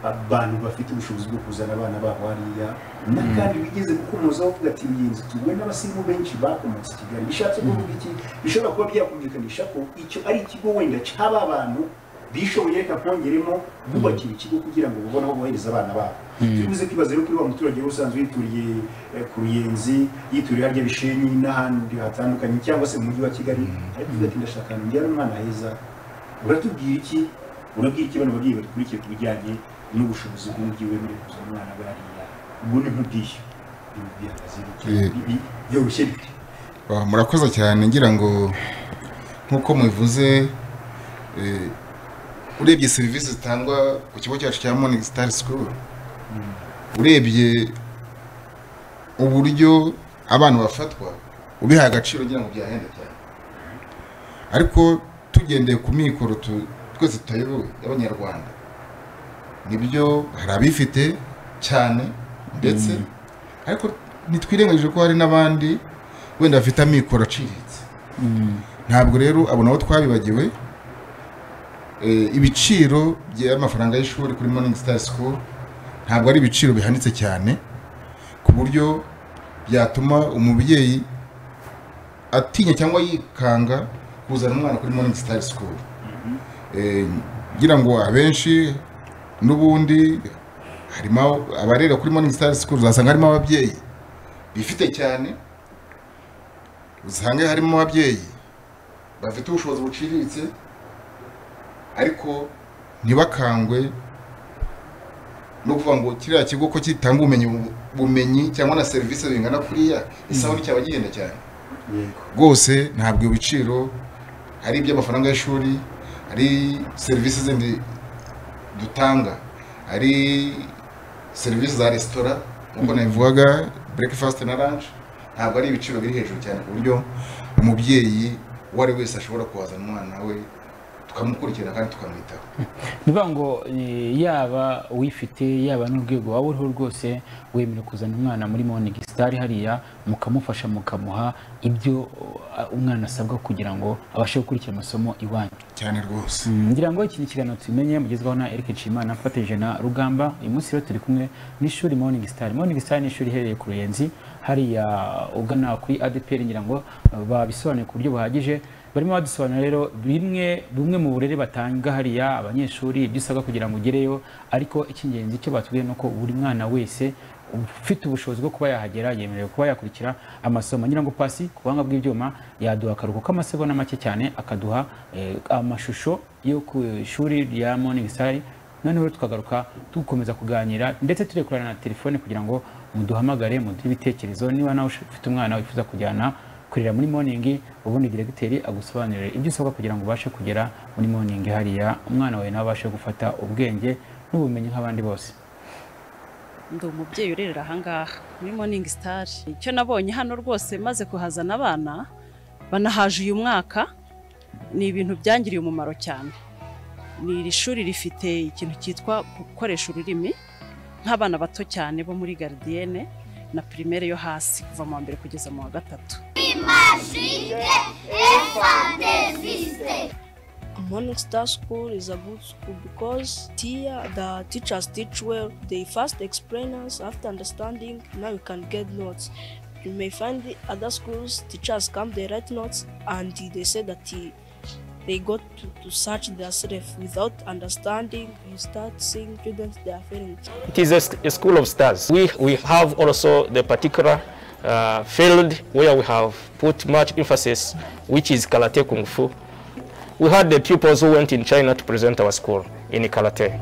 [SPEAKER 3] abantu bafite ubushobozi bwo kuzana abana babo hariya, n'akandi wigeze gukomozaho uvuga ati iyi nzu tuwe n'abasirimu benshi bakomotse i Kigali. Bishatse kuvuga iki? Bishobora kuba byakumvikanisha ko icyo ari ikigo wenda cy'aba bantu bishoboye, reka nkongeremo, bubakira ikigo kugira ngo babone aho bohereza abana babo. Turi kwibaza rero kuri wa muturage usanzwe yituriye ku Ruyenzi, yituriye harya Bishenyi n'ahandi hatandukanye, cyangwa se mu mujyi wa Kigali, ariko uvuga ati ndashaka ahantu njyana umwana heza. Uratubwira iki? Urabwira iki bano babyeyi badukurikiye ku bijyanye n'ubushobozi bw'umubyeyi wemerewe kuzana umwana we hariya? Ubwo ni nk'ubwishyu, ibintu bihagaze bite? Byoroshye bite?
[SPEAKER 5] Murakoze cyane. Ngira ngo nk'uko mubivuze Urebye serivisi zitangwa ku kigo cyacu cya Morning Star School, urebye uburyo abana bafatwa, ubiha agaciro ngira ngo byahenda cyane. Ariko tugendeye ku mikoro twese tutayobewe y'Abanyarwanda, nibyo hari abifite cyane ndetse ariko ntitwirengagije ko hari n'abandi wenda bafite amikoro aciriritse. Ntabwo rero abo nabo twabibagiwe. Ibiciro by'amafaranga y'ishuri kuri Morning Star School ntabwo ari ibiciro bihanitse cyane ku buryo byatuma umubyeyi atinya cyangwa yikanga kuzana umwana kuri Morning Star School. Ngira ngo abenshi n'ubundi harimo abarera kuri Morning Star School, uzasanga harimo ababyeyi bifite cyane, usange harimo ababyeyi bafite ubushobozi buciriritse, ariko ntibakangwe no kuvuga ngo kiriya kigo ko kitanga ubumenyi cyangwa na serivisi bingana kuriya, isaho cyaba gihenda cyane. Rwose ntabwo ibiciro ari iby'amafaranga y'ishuri, ari serivisi zindi dutanga, ari serivisi za resitora nk'uko nabivugaga, breakfast na lunch, ntabwo ari ibiciro biri hejuru cyane ku buryo umubyeyi uwo ari wese ashobora kuhazana umwana we tukamukurikirana kandi tukamwitaho.
[SPEAKER 4] Niba ngo yaba uwifite yaba n'urwego waba uriho rwose wemerewe kuzana umwana muri Morning Star hariya, mukamufasha mukamuha ibyo umwana asabwa kugira ngo abashe gukurikira amasomo iwanyu.
[SPEAKER 5] Cyane rwose.
[SPEAKER 4] Ngira ngo iki ni ikiganiro tumenye mugezwaho na Eric Nshimana afatanyije na Rugamba. Uyu munsi rero turi kumwe n'ishuri Morning Star. Morning Star ni ishuri iherereye ku Ruyenzi hariya ugana kuri ADPR, ngira ngo babisobanuye ku buryo buhagije. Barimo badusobanurira rero bimwe mu burere batanga hariya abanyeshuri, ibyo usabwa kugira ngo ugereyo, ariko icy'ingenzi cyo batubwiye nuko buri mwana wese ufite ubushobozi bwo kuba yahagera yemerewe kuba yakurikira amasomo. Ngira ngo Pasi ku buhanga bw'ibyuma yaduha akaruhuko k'amasegonda make cyane, akaduha amashusho yo ku ishuri rya Morning Star, noneho tukagaruka dukomeza kuganira ndetse turekurana na telefone kugira ngo muduhamagare muduhe ibitekerezo. Niba nawe ufite umwana wifuza kujyana kurira muri Morning, ubundi diregiteri agusobanurire ibyo usabwa kugira ngo ubashe kugera muri Morning hariya, umwana wawe nawe abashe gufata ubwenge n'ubumenyi nk'abandi bose.
[SPEAKER 6] Ndi umubyeyi urerera ahangaha muri Morning Star. Icyo nabonye hano rwose maze kuhazana abana banahaje uyu mwaka, ni ibintu byangiriye umumaro cyane. Ni iri shuri rifite ikintu cyitwa gukoresha ururimi nk'abana bato cyane bo muri gardienne na primaire yo hasi kuva mu wa mbere kugeza mu wa gatatu.
[SPEAKER 7] Morning Star School is a good school because here the teachers teach well. They first explain us, after understanding, now you can get notes. You may find the other schools, teachers come, they write notes, and they say that they got to search themselves without understanding. You start seeing students, they are failing.
[SPEAKER 8] It is a school of stars. We have also the particular field where we have put much emphasis, which is Karate Kung Fu. We had the pupils who went in China to present our school in Karate.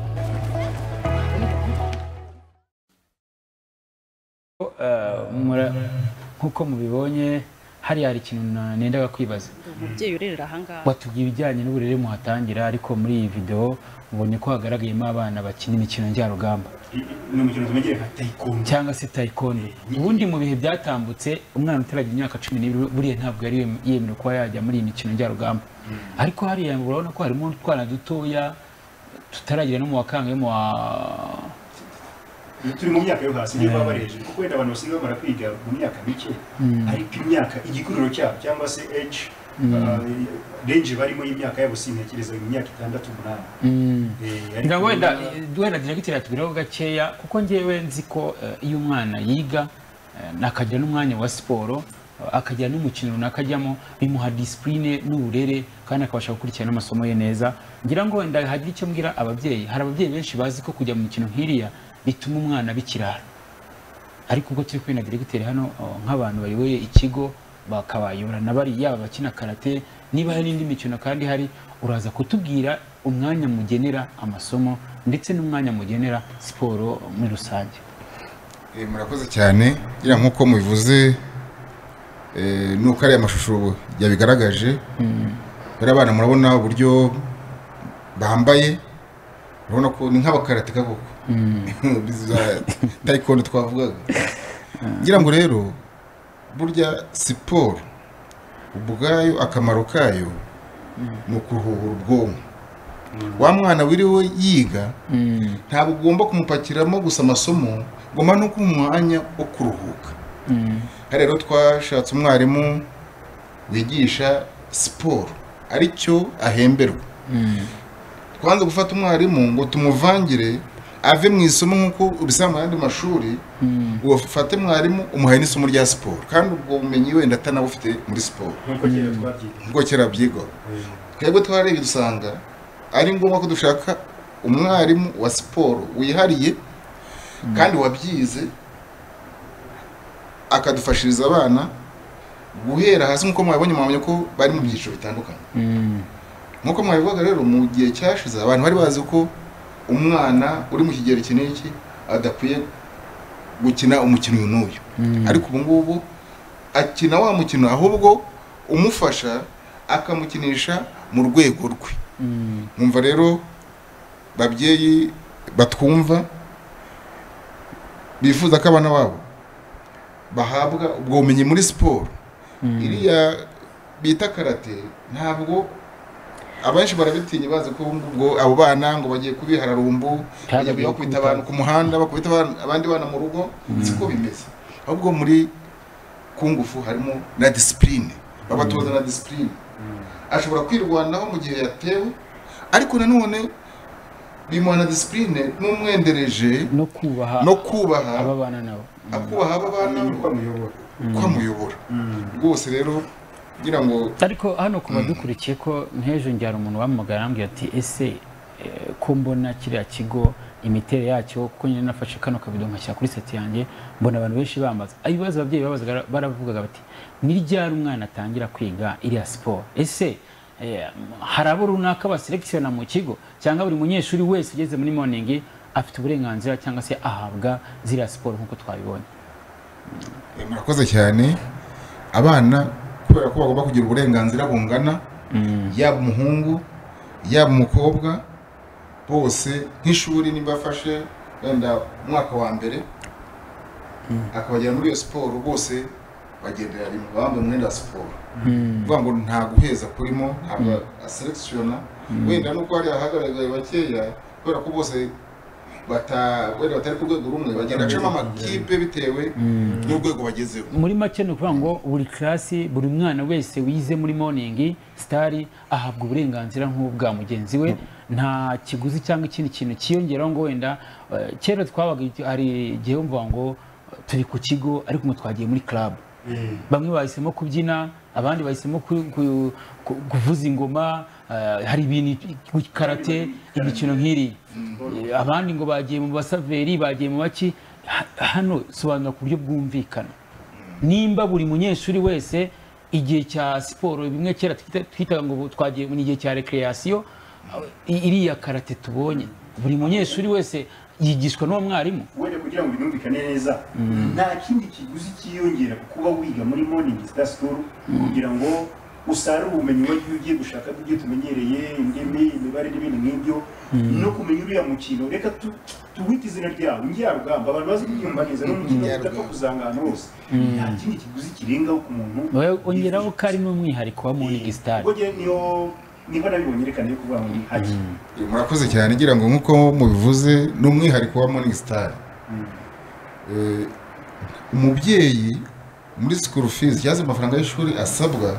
[SPEAKER 4] Nkuko mubibonye hari ikintu nendaga kwibaza.
[SPEAKER 6] Umubyeyi urerera ahangaha
[SPEAKER 4] watubwiye ibijyanye n'uburere muhatangira, ariko muri iyi video ubonye ko hagaragayemo abana bakina imikino njyarugamba,
[SPEAKER 3] ni umukino tumenyereye nka taekwondo
[SPEAKER 4] cyangwa se taekwondo. Ubundi mu bihe byatambutse umwana utaragira imyaka 12 buriya ntabwo yari yemerewe kuba yajya muri iyi mikino njyarugamba, ariko hariya urabona ko harimo utwana dutoya tutaragira no mu wa kangahe mu wa
[SPEAKER 3] turi mu myaka yo hasi niyo baba bari hejuru, kuko wenda abantu basigaye bamara kwiga mu myaka mike, ariko imyaka igikuriro cyabo cyangwa se age range barimo y'imyaka yabo sintekereza mu myaka 6 8.
[SPEAKER 4] Ngira wenda diregiteri yatubwiraho gakeya, kuko ngewe nzi ko iyo umwana yiga akagira n'umwanya wa siporo, akagira n'umukino runaka ajyamo, bimuha discipline n'uburere kandi akabasha gukurikirana amasomo ye neza. Ngira ngo wenda hagira icyo mbwira ababyeyi. Hari ababyeyi benshi bazi ko kujya mu mikino nk'iriya bituma umwana bikirara, ariko ubwo turi kumwe na diregiteri hano nk'abantu bayoboye ikigo bakabayobora n'abari yaba bakina karate, niba hari n'indi mikino kandi hari, uraza kutubwira umwanya mugenera amasomo ndetse n'umwanya mugenera siporo muri rusange.
[SPEAKER 5] Murakoze cyane. Ngira nk'uko mubivuze nuko ari amashusho yabigaragaje, bari abana murabona uburyo Bambaye urabona ko ni nk'abakarateka koko taekwondo twavugaga. Ngira ngo rero burya siporo ubwayo akamaro kayo ni ukuruhura ubwonko. Wa mwana wiriwe yiga ntabwo ugomba kumupakiramo gusa amasomo, ugomba no kumuha umwanya wo kuruhuka. Rero twashatse umwarimu wigisha siporo aricyo ahemberwa. Twanze gufata umwarimu ngo tumuvangire ave mu isomo nk'uko ubisanga mu yandi mashuri, ufate mwarimu umuhaye n'isomo rya siporo kandi ubwo bumenyi wenda atanabufite muri siporo nk'uko kera byigwa. Twebwe twarebye dusanga ari ngombwa ko dushaka umwarimu wa siporo wihariye kandi wabyize, akadufashiriza abana guhera hasi nk'uko mwabonye, mwabonye ko bari mu byiciro bitandukanye. Nk'uko mwabivuga rero, mu gihe cyashize abantu bari bazi ko umwana uri mu kigero iki n'iki adakwiye gukina umukino uyu n'uyu, ariko ubu ngubu akina wa mukino, ahubwo umufasha akamukinisha mu rwego rwe. Mwumva rero babyeyi batwumva bifuza ko abana babo bahabwa ubwo bumenyi muri siporo iriya bita karate, ntabwo abenshi barabitinya bazi ko ubwo abo bana ngo bagiye kubihararumbu, bagiye bakubita abantu ku muhanda, bakubita abandi bana mu rugo. Siko bimeze, ahubwo muri kungufu harimo na discipline, babatoza na discipline. Ashobora kwirwanaho mu gihe yatewe, ariko nanone bimuha na discipline n'umwendereje
[SPEAKER 4] no kubaha,
[SPEAKER 5] no kubaha
[SPEAKER 4] ababana nabo,
[SPEAKER 5] akubaha ababana ko amuyobora rwose. Rero ngira ngo
[SPEAKER 4] ariko hano kuba dukurikiye ko nk'ejo njyana umuntu wamugara arambwira ati ese ko mbona kiriya kigo imiterere yacyo, kuko nyine nafashe kano kabido nkashyira kuri seti yanjye, mbona abantu benshi bambaza ibibazo. Ababyeyi babazaga baravugaga bati ni ryari umwana atangira kwiga iriya siporo? Ese hari abo runaka baselekisiyona mu kigo, cyangwa buri munyeshuri wese ugeze muri morning afite uburenganzira cyangwa se ahabwa ziriya siporo nk'uko twabibonye?
[SPEAKER 5] Murakoze cyane. Abana kubera ko bagomba kugira uburenganzira bungana, yaba umuhungu yaba umukobwa, bose nk'ishuri nimba afashe wenda umwaka wa mbere akabagera muri iyo siporo, bose bagendera rimwe bambaye umwenda wa siporo. Kuvuga ngo nta guheza kurimo, ntabwo aselekisiyona wenda nuko hari ahagaragaye bakeya, kubera ko bose wenda batari ku rwego rumwe, bagenda acamo amakipe bitewe n'urwego bagezeho.
[SPEAKER 4] Muri make ni ukuvuga ngo buri klasi, buri mwana wese wize muri Morning Star ahabwa uburenganzira nk'ubwa mugenzi we, nta kiguzi cyangwa ikindi kintu cyiyongeraho. Ngo wenda kera twabaga hari igihe wumva ngo turi ku kigo ariko ngo twagiye muri club, bamwe bahisemo kubyina, abandi bahisemo kuvuza ingoma, hari ibintu karate, imikino nk'iri, abandi ngo bagiye mu basaveri, bagiye mu baki. Hano sobanura ku buryo bwumvikana nimba buri munyeshuri wese igihe cya siporo, bimwe kera twitaga ngo twagiye mu gihe cya recreation, iriya karate tubonye buri munyeshuri wese yigishwa n'uwo mwarimu.
[SPEAKER 3] Wenda kugira ngo binumvikane neza, nta kindi kiguzi cyiyongera ku kuba wiga muri Morning Star School kugira ngo usarure ubumenyi wagiye ugiye gushaka ibyo tumenyereye, indimi, imibare n'ibindi nk'ibyo, no kumenya uriya mukino. Reka tuwite izina ryawo njyarugamba, abantu bazi kubyumva neza, n'umukino udapfa kuzanga ahantu hose. Nta kindi kiguzi kirengaho ku muntu.
[SPEAKER 4] Ongeraho ko ari n'umwihariko wa Morning Star.
[SPEAKER 3] Ubwo niyo niba nabibonye reka niyo kuvuga ngo ni haki.
[SPEAKER 5] Murakoze cyane. Ngira ngo nk'uko mubivuze ni umwihariko wa Morning Star. Umubyeyi muri school fees cyangwa se amafaranga y'ishuri asabwa,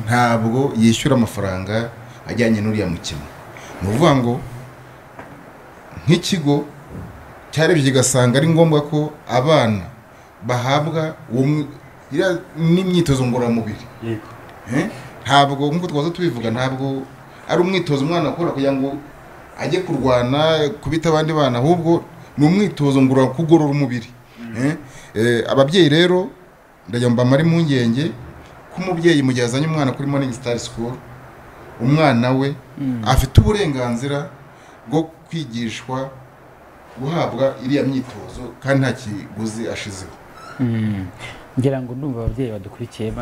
[SPEAKER 5] ntabwo yishyura amafaranga ajyanye n'uriya mukino. Ni ukuvuga ngo nk'ikigo cyarebye kigasanga ari ngombwa ko abana bahabwa n'imyitozo ngororamubiri. Ntabwo nk'uko twaza tubivuga, ntabwo ari umwitozo umwana akora kugira ngo ajye kurwana kubita abandi bana, ahubwo ni umwitozo ngorora kugorora umubiri. Ababyeyi rero ndagira ngo mbamare impungenge ko umubyeyi mu gihe azanye umwana kuri Morning Star School, umwana we afite uburenganzira bwo kwigishwa, guhabwa iriya myitozo kandi nta kiguzi ashizeho.
[SPEAKER 4] Ngira ngo ndumva ababyeyi badukurikiye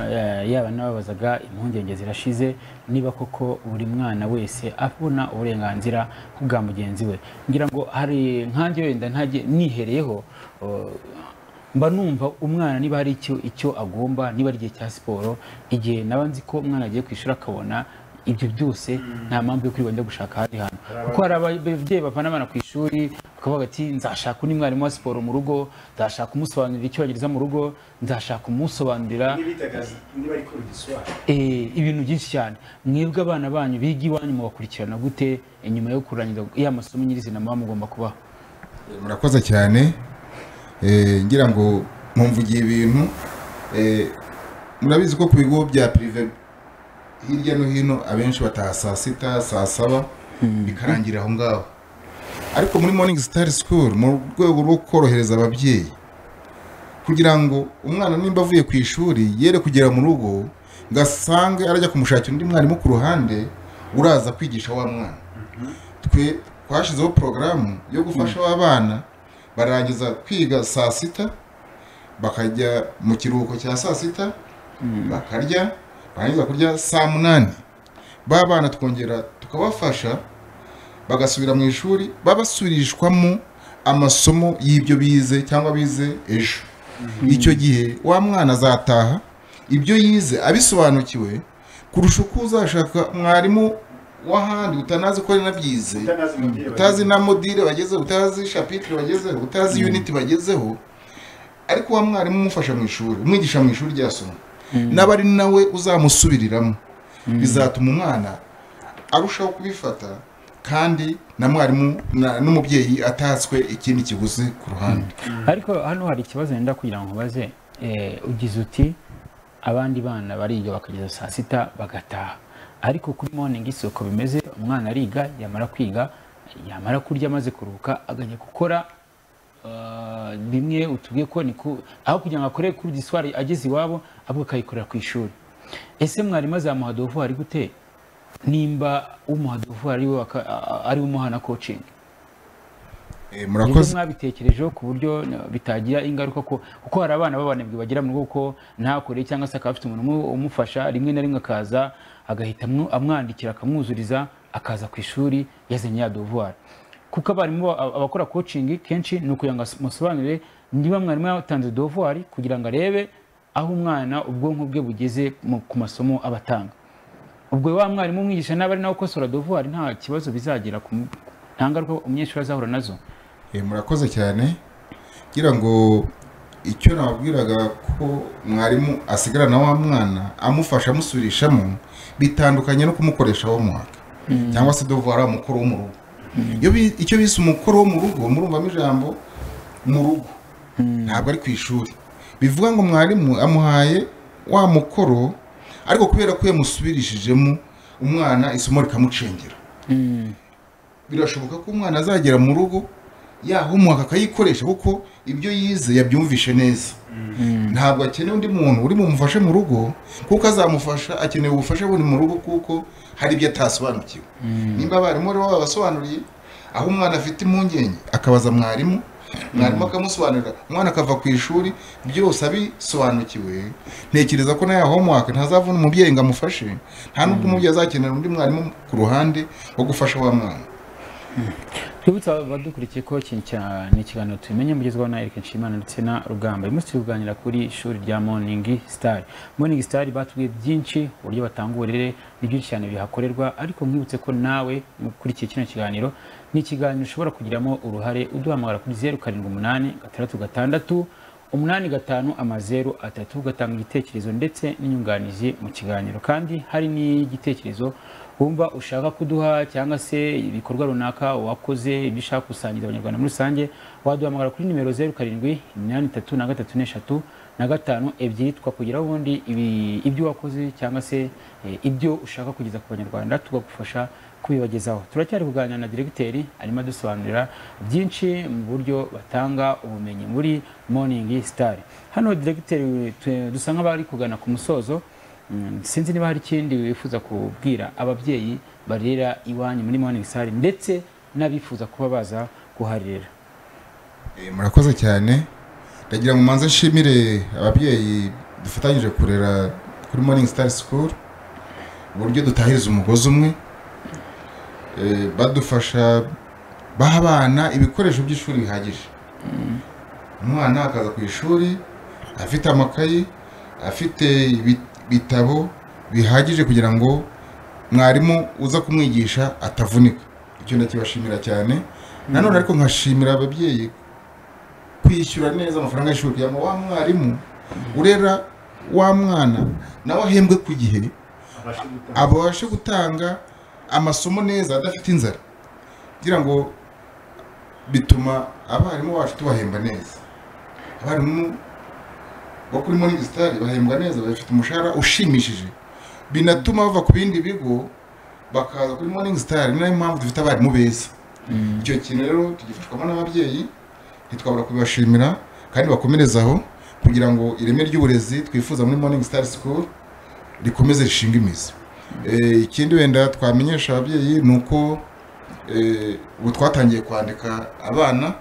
[SPEAKER 4] yaba n'ababazaga impungenge zirashize niba koko buri mwana wese abona uburenganzira bwa mugenzi we. Ngira ngo hari nkanjye wenda ntajye nihereyeho, mba numva umwana niba hari icyo agomba, niba ari igihe cya siporo, igihe naba nzi ko umwana agiye kwishura akabona ibyo byose, nta mpamvu yo kwirirwa njya gushaka ahandi hantu. Kuko hari ababyeyi bavana abana ku ishuri bakavuga ati nzashaka undi mwarimu wa siporo mu rugo, nzashaka umusobanurira icyongereza mu rugo, nzashaka umusobanurira ibintu byinshi cyane. Mwebwe abana banyu biga iwanyu mubakurikirana gute inyuma yo kurangiza ya masomo nyirizina muba mugomba kubaha?
[SPEAKER 5] Murakoze cyane. Ngira ngo mumvugiye ibintu. Murabizi ko ku bigo bya prive hirya no hino abenshi bataha saa 6, saa 7 bikarangira aho ngaho. Ariko muri Morning Star School, mu rwego rwo korohereza ababyeyi kugira ngo umwana nimba avuye ku ishuri yere kugera mu rugo ngasange arajya kumushakira undi mwarimu ku ruhande uraza kwigisha wa mwana, twe twashizeho porogaramu yo gufasha wa bana barangiza kwiga saa 6 bakajya mu kiruhuko cya saa 6 bakarya, barangiza kurya saa 8 ba bana twongera tukabafasha bagasubira mu ishuri, babasubirishwamo amasomo y'ibyo bize cyangwa bize ejo. Icyo gihe wa mwana azataha ibyo yize abisobanukiwe kurusha uko uzashaka mwarimu w'ahandi utanazi ko ari nabyize, utazi na module bagezeho, utazi chapitre bagezeho, utazi unit bagezeho. Ariko wa mwarimu umufasha mu ishuri, umwigisha mu ishuri rya somo, n'abari nawe uzamusubiriramo, bizatuma umwana arushaho kubifata kandi na mwarimu n'umubyeyi atatswe ikindi kiguzi ku ruhande.
[SPEAKER 4] Ariko hano hari ikibazo nenda kugira ngo nkubaze. Ugize uti abandi bana bariga bakageza saa 6 bagataha, ariko kuri Morning isoko bimeze, umwana ariga, yamara kwiga, yamara kurya, amaze kuruhuka agajya gukora bimwe utubwiye ko ni aho kugira ngo akore kuri giswari ageze iwabo, ahubwo akayikorera ku ishuri. Ese mwarimu azamuha devoir gute nimba umuha devoir ari we umuha na coaching?
[SPEAKER 5] Murakoze.
[SPEAKER 4] Mwabitekerejeho ku buryo bitagira ingaruka ko kuko hari abana b'abanebwe bagira mu rugo ko ntakore, cyangwa se akaba afite umuntu umufasha, rimwe na rimwe akaza agahita amwandikira akamwuzuriza, akaza ku ishuri yazanye ya devoir. Kuko abarimu abakora coaching kenshi ni ukugira ngo musobanurire niba mwarimu yatanze devoir kugira ngo arebe aho umwana ubwonko bwe bugeze ku masomo abatanga. Ubwo wa mwarimu umwigisha n'abari nawe ukosora devoir nta kibazo bizagira, nta ngaruka umunyeshuri azahura nazo.
[SPEAKER 5] Murakoze cyane. Ngira ngo icyo nababwiraga ko mwarimu asigarana wa mwana amufasha amusubirishamo bitandukanye no kumukoresha homework cyangwa se devoir umukoro wo mu rugo. Icyo bise umukoro wo mu rugo, murumvamo ijambo mu rugo, ntabwo ari ku ishuri. Bivuga ngo mwarimu amuhaye wa mukoro, ariko kubera ko yamusubirishijemo umwana isomo rikamucengera, birashoboka ko umwana azagera mu rugo ya homework akayikoresha kuko ibyo yize yabyumvishe neza. Ntabwo akeneye undi muntu uri mumufashe mu rugo, kuko azamufasha akeneye ubufasha buri mu rugo kuko hari ibyo atasobanukiwe. Nimba abarimu rero babasobanuriye aho umwana afite impungenge akabaza mwarimu, mwarimu akamusobanurira, umwana akava ku ishuri byose abisobanukiwe, ntekereza ko na ya homework ntazavuna umubyeyi ngo amufashe, nta nubwo umubyeyi azakenera undi mwarimu ku ruhande wo gufasha wa mwana.
[SPEAKER 4] Twibutsa abadukurikiye ko ni ikiganiro tubimenye mugezwaho na Eric Nshimana ndetse na Rugamba. Uyu munsi turi kuganira kuri ishuri rya Morning Star. Morning Star batubwiye byinshi, uburyo batanga uburere, ni byinshi cyane bihakorerwa, ariko mwibutse ko nawe mukurikiye kino kiganiro ni ikiganiro ushobora kugiramo uruhare uduhamagara kuri 078 6 6 85 03 ugatanga igitekerezo ndetse n'inyunganizi mu kiganiro. Kandi hari n'igitekerezo wumva ushaka kuduha cyangwa se ibikorwa runaka wakoze ibyo ushaka gusangiza abanyarwanda muri rusange, waduhamagara kuri nimero 07 83 3 52 twakugeraho ubundi ibyo wakoze cyangwa se ibyo ushaka kugeza ku banyarwanda tugagufasha kubibagezaho. Turacyari kuganira na diregiteri arimo adusobanurira byinshi mu buryo batanga ubumenyi muri Morning Star. Hano diregiteri dusa nk'abari kugana ku musozo, sinzi niba hari ikindi wifuza kubwira ababyeyi barera iwanyu muri Morning Star ndetse n'abifuza kuba baza kuharera.
[SPEAKER 5] Murakoze cyane. Ndagira ngo manze nshimire ababyeyi dufatanyije kurera kuri Morning Star School uburyo dutahiriza umugozi umwe, badufasha baha abana ibikoresho by'ishuri bihagije. Umwana akaza ku ishuri afite amakayi, afite ibitabo bihagije kugira ngo mwarimu uza kumwigisha atavunika. Icyo ndakibashimira cyane. Nanone ariko nkashimira ababyeyi kwishyura neza amafaranga y'ishuri kugira ngo wa mwarimu urera wa mwana nawe ahembwe ku gihe, abashe gutanga amasomo neza adafite inzara, kugira ngo bituma abarimu bacu tubahemba neza. Abarimu bo kuri Morning Star bahembwa neza, bafite umushahara ushimishije, binatuma bava ku bindi bigo bakaza kuri Morning Star. Ni nayo mpamvu dufite abarimu beza. Icyo kintu rero tugifashwamo n'ababyeyi, ntitwabura kubibashimira kandi bakomerezaho kugira ngo ireme ry'uburezi twifuza muri Morning Star School rikomeze rishinga imizi. Ikindi wenda twamenyesha ababyeyi ni uko ubu twatangiye kwandika abana,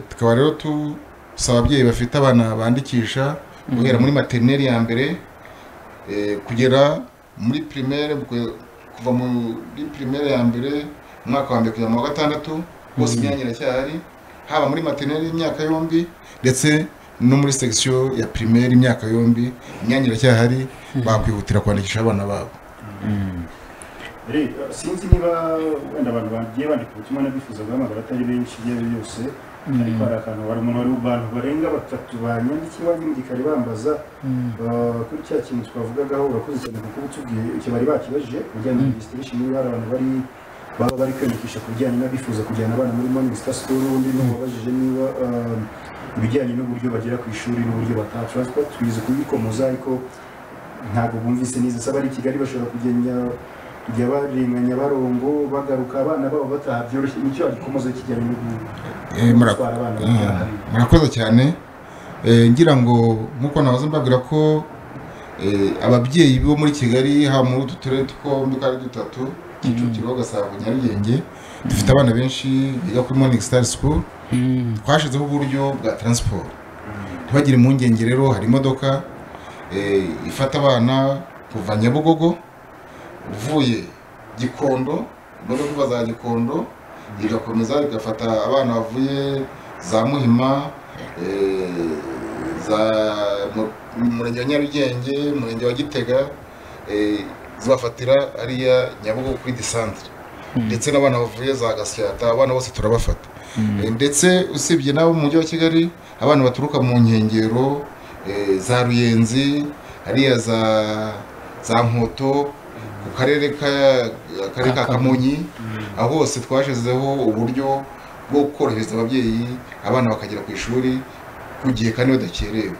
[SPEAKER 5] tukaba rero tusaba ababyeyi bafite abana bandikisha guhera muri maternelle ya mbere kugera muri primaire, kuva muri primaire ya mbere umwaka wa mbere kugera mu wa gatandatu bose imyanya iracyahari, haba muri maternelle y'imyaka yombi ndetse no muri section ya primaire imyaka yombi imyanya iracyahari, bakwihutira kwandikisha abana babo.
[SPEAKER 3] Sinzi niba wenda abantu bagiye bandika ubutumwa n'abifuza guhamagara atari benshi ibyo ari byo byose, ariko hari akantu hari umuntu wari abantu barenga batatu banyandikiye iwanjye mu gikari bambaza kuri cya kintu twavugagaho. Urakoze cyane kuko utubwiye icyo bari bakibajije ku bijyanye na registration, niba hari abantu bari baba bari kwiyandikisha ku bijyanye n'abifuza kujyana abana muri Morning Star School. Undi n'uwabajije niba ibijyanye n'uburyo bagera ku ishuri n'uburyo bataha transport, twize kubikomoza ariko ntabwo bumvise neza. Saba ari i Kigali bashobora kugenda kujya barenga Nyabarongo bagaruka abana babo bataha byoroshye, nicyo agikomoza kijyanye no gutwara abana.
[SPEAKER 5] Murakoze cyane. Ngira ngo nkuko nahoze mbabwira ko ababyeyi bo muri Kigali haba muri utu turere twombi uko ari dutatu, Kicukiro, Gasabo, Nyarugenge, dufite abana benshi biga kuri Morning Star School. Twashyizeho uburyo bwa transport, ntibagire impungenge. Rero hari imodoka ifata abana kuva Nyabugogo uvuye Gikondo, imodoka iva za Gikondo igakomeza igafata abana bavuye za Muhima, za Murenge wa Nyarugenge, Murenge wa Gitega, zibafatira ariya Nyabugogo kuri disantere, ndetse n'abana bavuye za Gasyata, abana bose turabafata. Ndetse usibye nabo mu mujyi wa Kigali, abana baturuka mu nkengero za Ruyenzi, hariya za Nkoto, ku karere ka Kamonyi, aho hose twashyizeho uburyo bwo korohereza ababyeyi, abana bakagera ku ishuri ku gihe kandi badakerewe.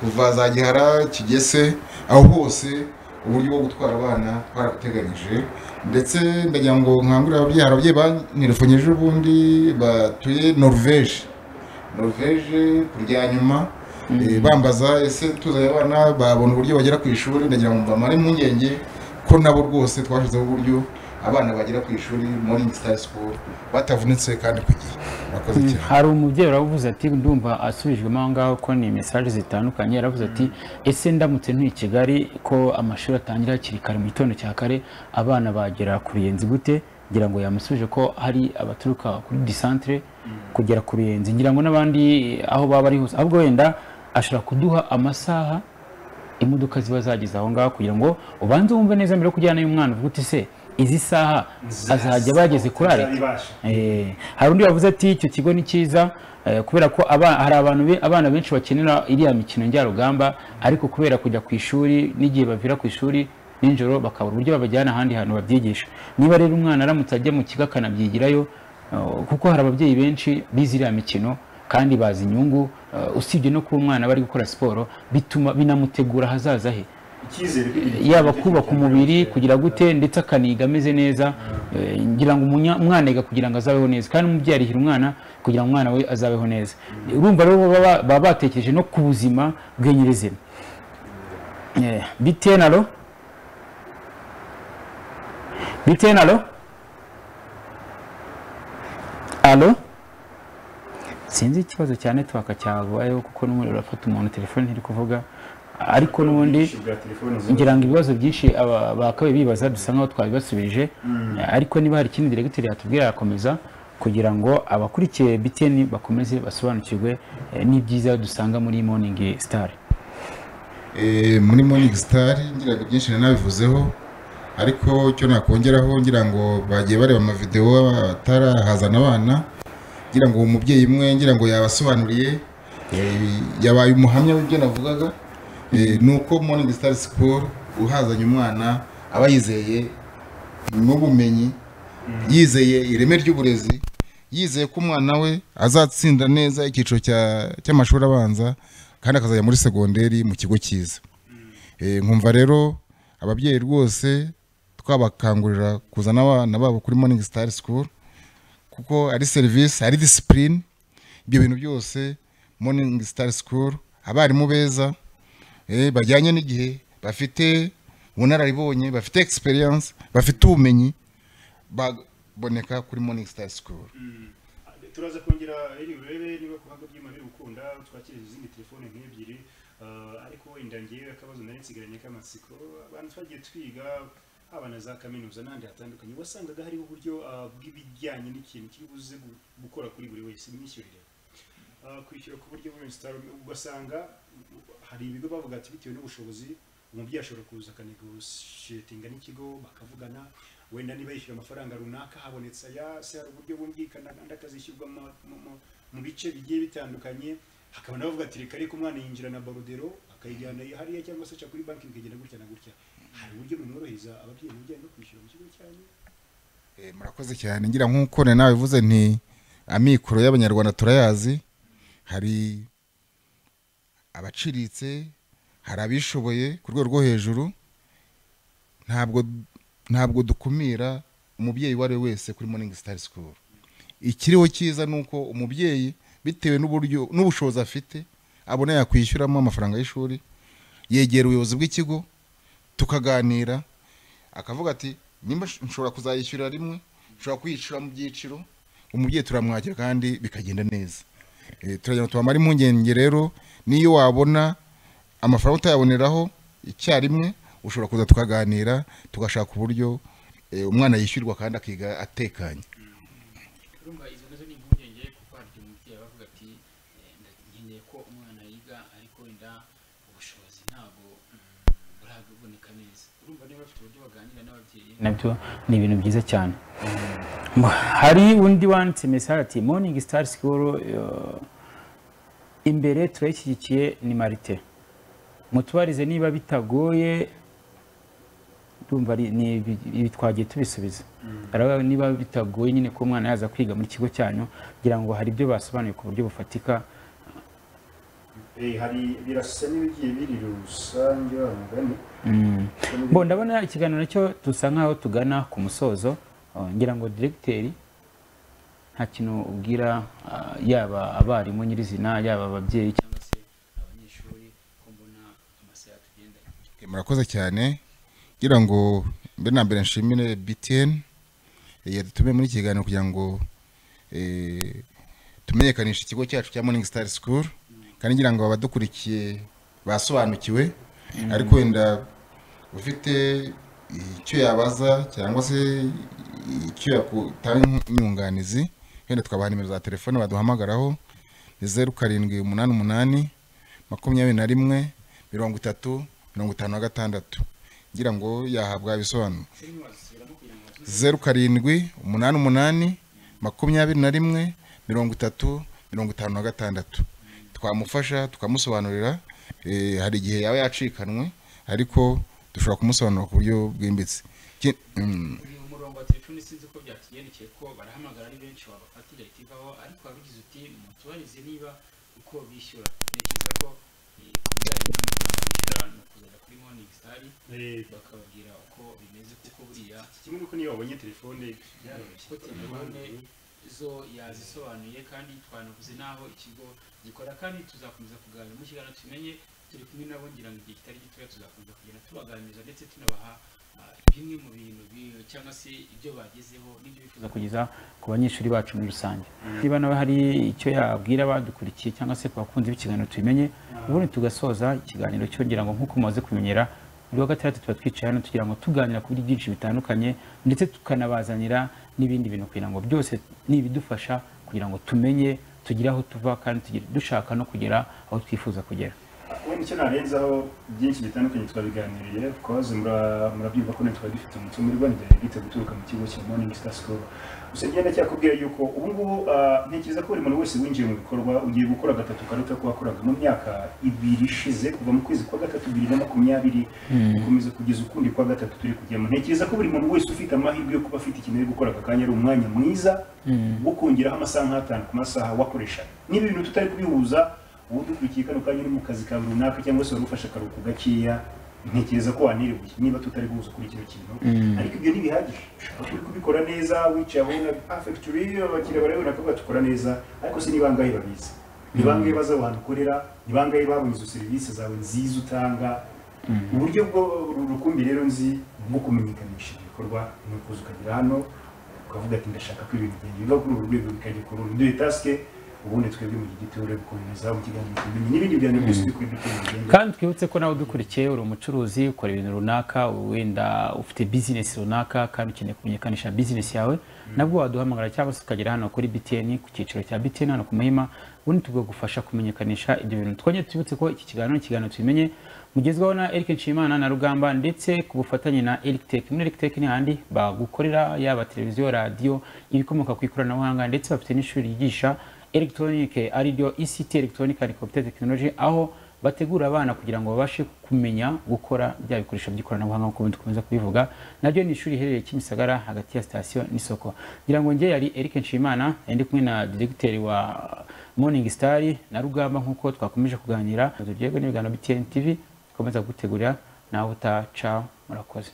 [SPEAKER 5] Kuva za Gihara, Kigese, aho hose uburyo bwo gutwara abana twarabuteganyije. Ndetse ndagira ngo nkangurire ababyeyi, hari ababyeyi bantelefonnye ejo bundi batuye Norvège ku rya nyuma, bambaza ese tuzanye abana babona uburyo bagera ku ishuri. Ndagira ngo mbamare impungenge ko nabo rwose twashyizeho uburyo abana bagera ku ishuri Morning Star School batavunitse kandi ku gihe. Murakoze cyane.
[SPEAKER 4] Hari umubyeyi uravuze ati ndumva asubijwemo aho ngaho ko ni message zitandukanye, yaravuze ati ese ndamutse ntuye i Kigali ko amashuri atangira hakiri kare mu gitondo cya kare, abana bagera ku Ruyenzi gute? Ngira ngo yamusubije ko hari abaturuka kuri disantre kugera ku Ruyenzi, ngira ngo n'abandi aho baba bari hose, ahubwo wenda ashobora kuduha amasaha imodoka ziba zageze aho ngaho kugira ngo ubanze wumve neza mbere yo kujyana y'umwana uvuge uti se izi saha azajya bageze kuri areta. Hari undi wavuze ati icyo kigo ni cyiza kubera ko hari abana benshi bakenera iriya mikino njyarugamba, ariko kubera kujya ku ishuri n'igihe bavira ku ishuri nijoro bakabura uburyo babajyana ahandi hantu babyigisha. Niba rero umwana aramutse ajya mu kigo akanabyigirayo, kuko hari ababyeyi benshi bize iriya mikino kandi bazi inyungu, usibye no kuba umwana bari gukora siporo bituma binamutegura ahazaza he, yaba kubaka umubiri kugira gute, ndetse akaniga ameze neza. Ngira ngo umwana yiga kugira ngo azabeho neza, kandi umubyeyi arihira umwana kugira ngo umwana we azabeho neza. Urumva rero baba batekereje no ku buzima bwe nyirizina. BTN alo? BTN alo? Alo? Sinzi ikibazo cya network cyabayeho, kuko n'ubundi urafata umuntu telefone ntiri kuvuga, ariko n'ubundi ngira ngo ibibazo byinshi bakabaye bibaza dusa nkaho twabibasubije. Ariko niba hari ikindi diregiteri yatubwira yakomeza, kugira ngo abakurikiye BTN bakomeze basobanukirwe n'ibyiza dusanga muri Morning Star.
[SPEAKER 5] Muri Morning Star ngira ngo byinshi nabivuzeho, ariko icyo nakongeraho ngira ngo bagiye bareba amavideo atarahazana abana, ngira ngo umubyeyi umwe ngira ngo yabasobanuriye, yabaye umuhamya w'ibyo navugaga, nuko Morning Star School uhazanye umwana aba yizeye n'ubumenyi, yizeye ireme ry'uburezi, yizeye ko umwana we azatsinda neza icyiciro cy'amashuri abanza kandi akazajya muri segonderi mu kigo cyiza. Nkumva rero ababyeyi rwose twabakangurira kuzana abana babo kuri Morning Star School, kuko ari service, ari discipline, ibyo bintu byose Morning Star School, abarimu beza bajyanye n'igihe, bafite ubunararibonye, bafite experience, bafite ubumenyi, baboneka kuri Morning Star School.
[SPEAKER 3] Turaza kongera iri urebe niba kuhanga byuma biri gukunda twakire izindi telefone nk'ebyiri, ariko wenda ngiye akabazo nari nsigaranye k'amatsiko. Abantu twagiye twiga haba na za kaminuza n'ahandi hatandukanye, wasangaga hariho uburyo bw'ibijyanye n'ikintu kiri buze gukora kuri buri wese, imyishyurire, kwishyura ku buryo buri Star. Ugasanga hari ibigo bavuga ati bitewe n'ubushobozi umubyeyi ashobora kuza akanegotiatinga n'ikigo bakavugana, wenda niba yishyura amafaranga runaka habonetse aya se hari uburyo bumvikana kandi akazishyurwa mu bice bigiye bitandukanye. Hakaba n'abavuga ati reka ariko umwana yinjira na borudero akayijyana hariya cyangwa se aca kuri banki bikagenda gutya na gutya. Hari uburyo bumworohereza ababyeyi mu bijyanye no kwishyura mu kigo cyanyu?
[SPEAKER 5] Murakoze cyane. Ngira nk'uko nawe bivuze nti amikoro y'abanyarwanda turayazi, hari abaciritse, hari abishoboye ku rwego rwo hejuru. Ntabwo dukumira umubyeyi uwo ari we wese kuri Morning Star School. Ikiriho cyiza nuko umubyeyi bitewe n'uburyo n'ubushobozi afite abona yakwishyuramo amafaranga y'ishuri, yegera ubuyobozi bw'ikigo tukaganira, akavuga ati nimba nshobora kuzayishyura rimwe, nshobora kuyishyura mu byiciro, umubyeyi turamwakira kandi bikagenda neza. Turagenda tubamara impungenge rero, niyo wabona amafaranga utayaboneraho icyarimwe ushobora kuza tukaganira, tugashaka uburyo umwana yishyurwa kandi akiga atekanye.
[SPEAKER 4] Urumva izo nazo ni impungenge, kuko hari umubyeyi abavuga ati nkeneye ko umwana yiga ariko wenda ubushobozi ntabwo buraboneka neza. Urumva niba bafite uburyo baganira n'ababyeyi nabyo ni ibintu byiza cyane. Hari undi wanditse message ati Morning Star School imbere turayishyigikiye ni Marite, mutubarize niba bitagoye. Ndumva ni ibi twagiye tubisubiza. Aravuga niba bitagoye nyine ko umwana yaza kwiga muri kigo cyanyu, kugira ngo hari ibyo basobanuye ku buryo bufatika.
[SPEAKER 3] Hari birasa n'ibigiye biri rusange bamugani.
[SPEAKER 4] Bo ndabona ikiganiro nacyo dusa nkaho tugana ku musozo, ngira ngo directeur nta kintu ubwira yaba abarimu nyirizina, yaba ababyeyi cyangwa se abanyeshuri, ko mbona amasaha tugendanye.
[SPEAKER 5] Murakoze cyane. Ngira ngo mbere na mbere nshimire BTN yadutumiye muri kiganiro kugira ngo tumenyekanishe ikigo cyacu cya Morning Star School, kandi ngira ngo abadukurikiye basobanukiwe, ariko wenda ufite icyo yabaza cyangwa se icyo yakutanga inyunganizi, wenda twabaha nimero za telefone baduhamagaraho ni 0788 21 30 56, ngira ngo yahabwa ibisobanuro. 0788 21 30 56 twamufasha tukamusobanurira. Hari igihe yaba yacikanwe ariko dushobora kumusobanurira ku buryo bwimbitse.
[SPEAKER 4] Umurongo wa telefone sinzi ko byatugendekeye ko barahamagara ari benshi wabafatira itivaho, ariko wabigize uti mutubarize niba uko bishyura. Ntekereza ko ku bijyanye n'amafaranga bishyura ni ukuzajya kuri Morning Star bakababwira uko bimeze, kuko buriya
[SPEAKER 3] kimwe nuko niyo wabonye telefone byaroroshye,
[SPEAKER 4] ko telefone zo yazisobanuye kandi twanavuze n'aho ikigo gikora, kandi tuzakomeza kuganira mu kiganiro tumenye Turi kumwe nabo, ngira ngo igihe kitari gitoya tuzakomeza kugenda tubaganiriza ndetse tunabaha bimwe mu bintu cyangwa se ibyo bagezeho n'ibyo bifuza kugeza ku banyeshuri bacu muri rusange. Niba nawe hari icyo yabwira abadukurikiye cyangwa se ku bakunzi b'ikiganiro tubimenye, ubundi tugasoza ikiganiro cyo, ngira ngo nk'uko mumaze kumenyera, buri wa gatandatu tuba twicaye hano tugira ngo tuganira kuri byinshi bitandukanye, ndetse tukanabazanira n'ibindi bintu kugira ngo byose ni ibidufasha kugira ngo tumenye tugire aho tuva kandi dushaka no kugera aho twifuza kugera.
[SPEAKER 3] Wenda icyo narenzaho, byinshi bitandukanye twabiganiriye, of course murabyumva ko twari dufite umutumirwa ni Directeur guturuka mu kigo cya Morning Star School. Gusa ngenda cyakubwira yuko ubu ngubu ntekereza ko buri muntu wese winjiye mu bikorwa ugiye gukora gatatu karuta ko wakoraga mu myaka 2 ishize, kuva mu kwezi kwa gatatu 2020 gukomeza kugeza ukundi kwa gatatu turi kujyamo. Ntekereza ko buri muntu wese ufite amahirwe yo kuba afite ikintu ari gukora aka kanya ari umwanya mwiza wo kongeraho amasaha nk'atanu ku masaha wakoresha. Niba ibintu tutari kubihuza, ubu dukurikiye kano kanya uri mu kazi kawe runaka cyangwa se wari ufashe akaruhuko gakeya, ntekereza ko waniriwe niba tutari guhuza kuri kino kintu. Ariko ibyo ntibihagije, ushobora kuri kubikora neza wicaye aho na perfectly, abakiriya barabibona ko batukora neza, ariko se ni bangahe babizi? Ni bangahe baza aho hantu ukorera? Ni bangahe babonye izo serivisi zawe nziza utanga? Uburyo bwo rukumbi rero nzi bwo kumenyekanisha ibikorwa ni ukuza ukagera hano ukavuga ati ndashaka ko ibintu byanjye biva kuri uru rwego bikajya ku rundi, duhe task, ubundi twebwe mu gihe gito gukomeza mu kiganiro tumenye n'ibindi biganiro byose biri kuri BTN.
[SPEAKER 4] Kandi twibutse ko nawe udukurikiye uri umucuruzi, ukora ibintu runaka, wenda ufite business runaka kandi ukeneye kumenyekanisha business yawe, nabwo waduhamagara cyangwa se ukagera hano kuri BTN, ku cyiciro cya BTN hano ku Muhima, ubundi tugagufasha kumenyekanisha ibyo bintu. Twongere twibutse ko iki kiganiro ni ikiganiro tubimenye mugezwaho na Eric Nshimiyimana na Rugamba, ndetse ku bufatanye na Eric Tech. Muri Eric Tech ni handi bagukorera yaba televiziyo, radiyo, ibikomoka ku ikoranabuhanga, ndetse bafite n'ishuri ryigisha electronique ariryo ECT, Electronic and Computer Technology, aho bategura abana kugira ngo babashe kumenya gukora bya bikoresho by'ikoranabuhanga nk'uko dukomeza kubivuga. Nabyo ni ishuri riherereye Kimisagara hagati ya sitasiyo n'isoko. Ngira ngo njye yari Eric Nshimiyimana, ndi kumwe na directeur wa Morning Star na Rugamba, nk'uko twakomeje kuganira. Turyoherwe n'ibiganiro BTN TV ikomeza gutegurira, nawe utaca. Murakoze.